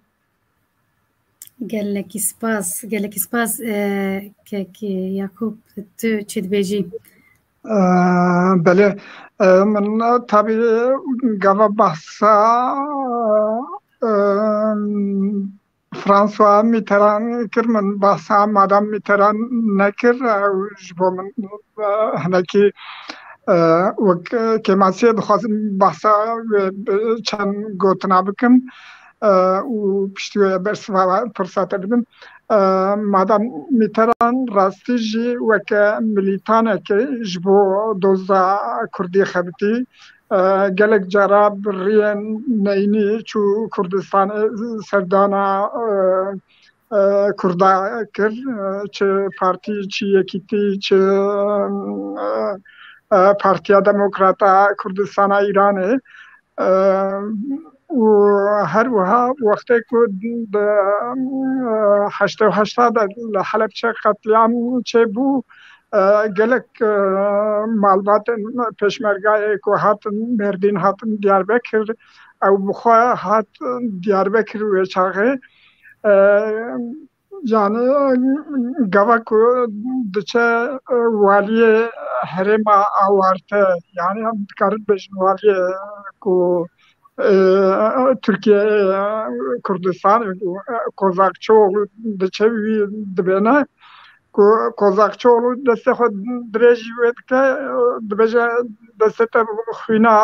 Gelekî spas, gelekî spas, e, kek Yakûb, tu çi dibêjî? E, belê, e, min tabî gava behsa, e, François Mitterrand kir, min behsa Madame Mitterrand nekir, ew ji bo min, e, hinekî, e, wek, e, kêmasiyê dixwazim behsa wê bi çend gotina bikim, e, û piştî wê bersiva firsete bidim. E, Madame Mitterrand rastî jî weke milîtanekê ji bo doza kurdî xebitî. E, gelek cara bi riyên neyînî çû Kurdistanê, serdana, e, e, Kurda kir, e, çi partî, çi yekîtî, çi, e, e, Partiya Demokrata Kurdistana Îranê. E, û her wiha wextê ku di, e, heştê û heşta de li Helebçe qetlîam çêbû, e, gelek, e, malbatên pêşmergayê ku hatin Mêrdîn, hatin Diyarbekir, ew bi xwe hat Diyarbekir wê çaxê. E, Yani gava ku diçe, e, waliyê herêma awarte, yani em dikarin bêjin waliyê ku, e, Tirkiye, e, Kurdistan, e, Kozakçıoğlu diçe wî dibêne ku Kozakçıoğlu destê xwe dirêjî wê dike, e, dibêje destê te xwîna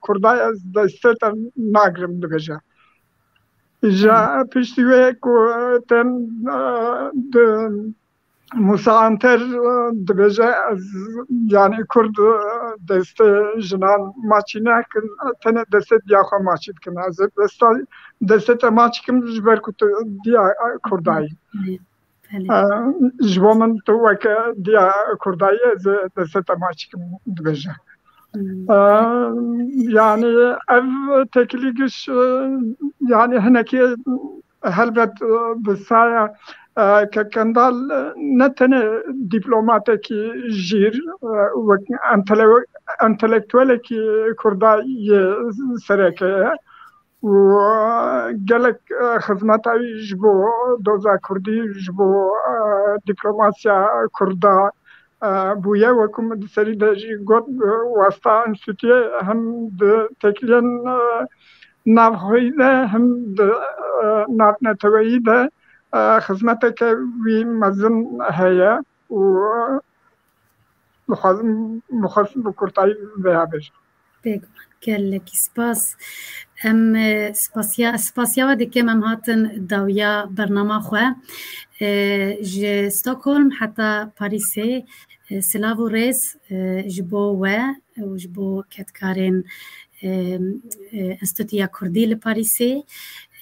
Kurda ye, ez destê te nagirim dibêje. Ji piştî wê ku tên, e, di Musa Anter, e, dibêje, ez, yani Kurd, e, destê jinan maçî nekin, tenê destê diya xwe maçî dikin. Ez ê desta, destê te maçî kim ji ber ku tu diya, e, Kurda yî. Belê. E, ji bo min tu weke diya Kurda yî, ez ê destê te maçî kim dibêje. Hmm. E, yani ev têkilî giş, e, yani hinekî helbet, e, bi saya, e, Kek Kendal, e, ne tenê dîplomatekî jîr, e, wek entele-, entelektuelekî Kurda yê sereke ye. û, e, gelek, e, xizmeta wî ji bo doza Kurdî, ji bo, e, dîplomasiya Kurda, e, bûye. Wekî min di serî de jî got, e, wasta enstîtuyê hem di têkiliyên, e, navxweyî de hem di, e, navneteweyî de, e, xizmeteke wî mezin heye û, e, dixwazim, dixwazim bi kurtayî vêya bêjim. Bêguman, gelekî spas. Em, e, spasiya, spasiya we dikim, em hatin dawiya bernama xwe. E, ji Stockholm heta Parîsê, e, silav û rêz, e, ji bo we û ji bo kedkarên, e, e, Enstîtuya Kurdî li Parîsê,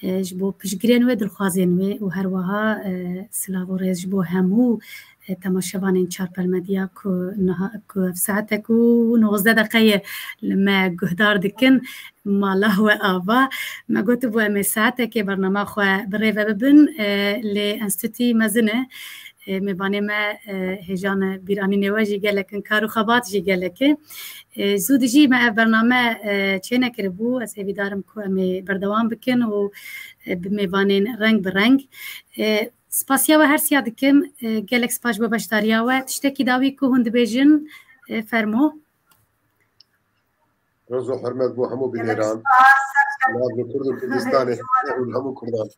e, ji bo piştgirên wê, dilxwazên wê û her wiha, e, silav û rêz ji bo hemû, e, temaşevanên Çarpel Medya ku niha, ku ev saetek û nozdeh deqe ye li me guhdar dikin, mala we ava. Me gotibû em ê saetekê bernama xwe bi rê ve bibin, e, lê enstîtuyî mezin e. E, mêvanê me, e, hêja ne, bîranînê we jî gelek in, kar û xebat jî gelek e. E, zû dijî me ev bername, e, çênekiribû, ez hêvîdar im ku em ê berdewam bikin û, e, bi mêvanên reng bi reng. E, spasiya we her siya dikim, e, gelek spas ji bo beşdariya we. Tiştekî dawî ku hûn dibêjin, e, fermo. Roz û hurmet bo hemû binêran. Silav li Kurd û Kurdistanê û li hemû Kurdan.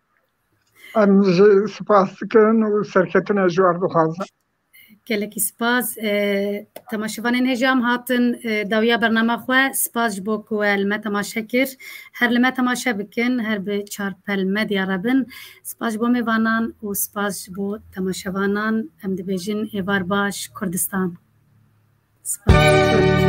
Em jî spas dikin û serkeftinê ji we re dixwazin. Gelekî spas. E, temaşevanên hêja em hatin, e, dawiya bernama xwe. Spas ji bo ku we li me temaşe kir. Her li me temaşe bikin, her bi Çarpel Medya re bin. Spas ji bo mêvanan û spas ji bo temaşevanan. Em dibêjin êvar baş Kurdistan. Spas.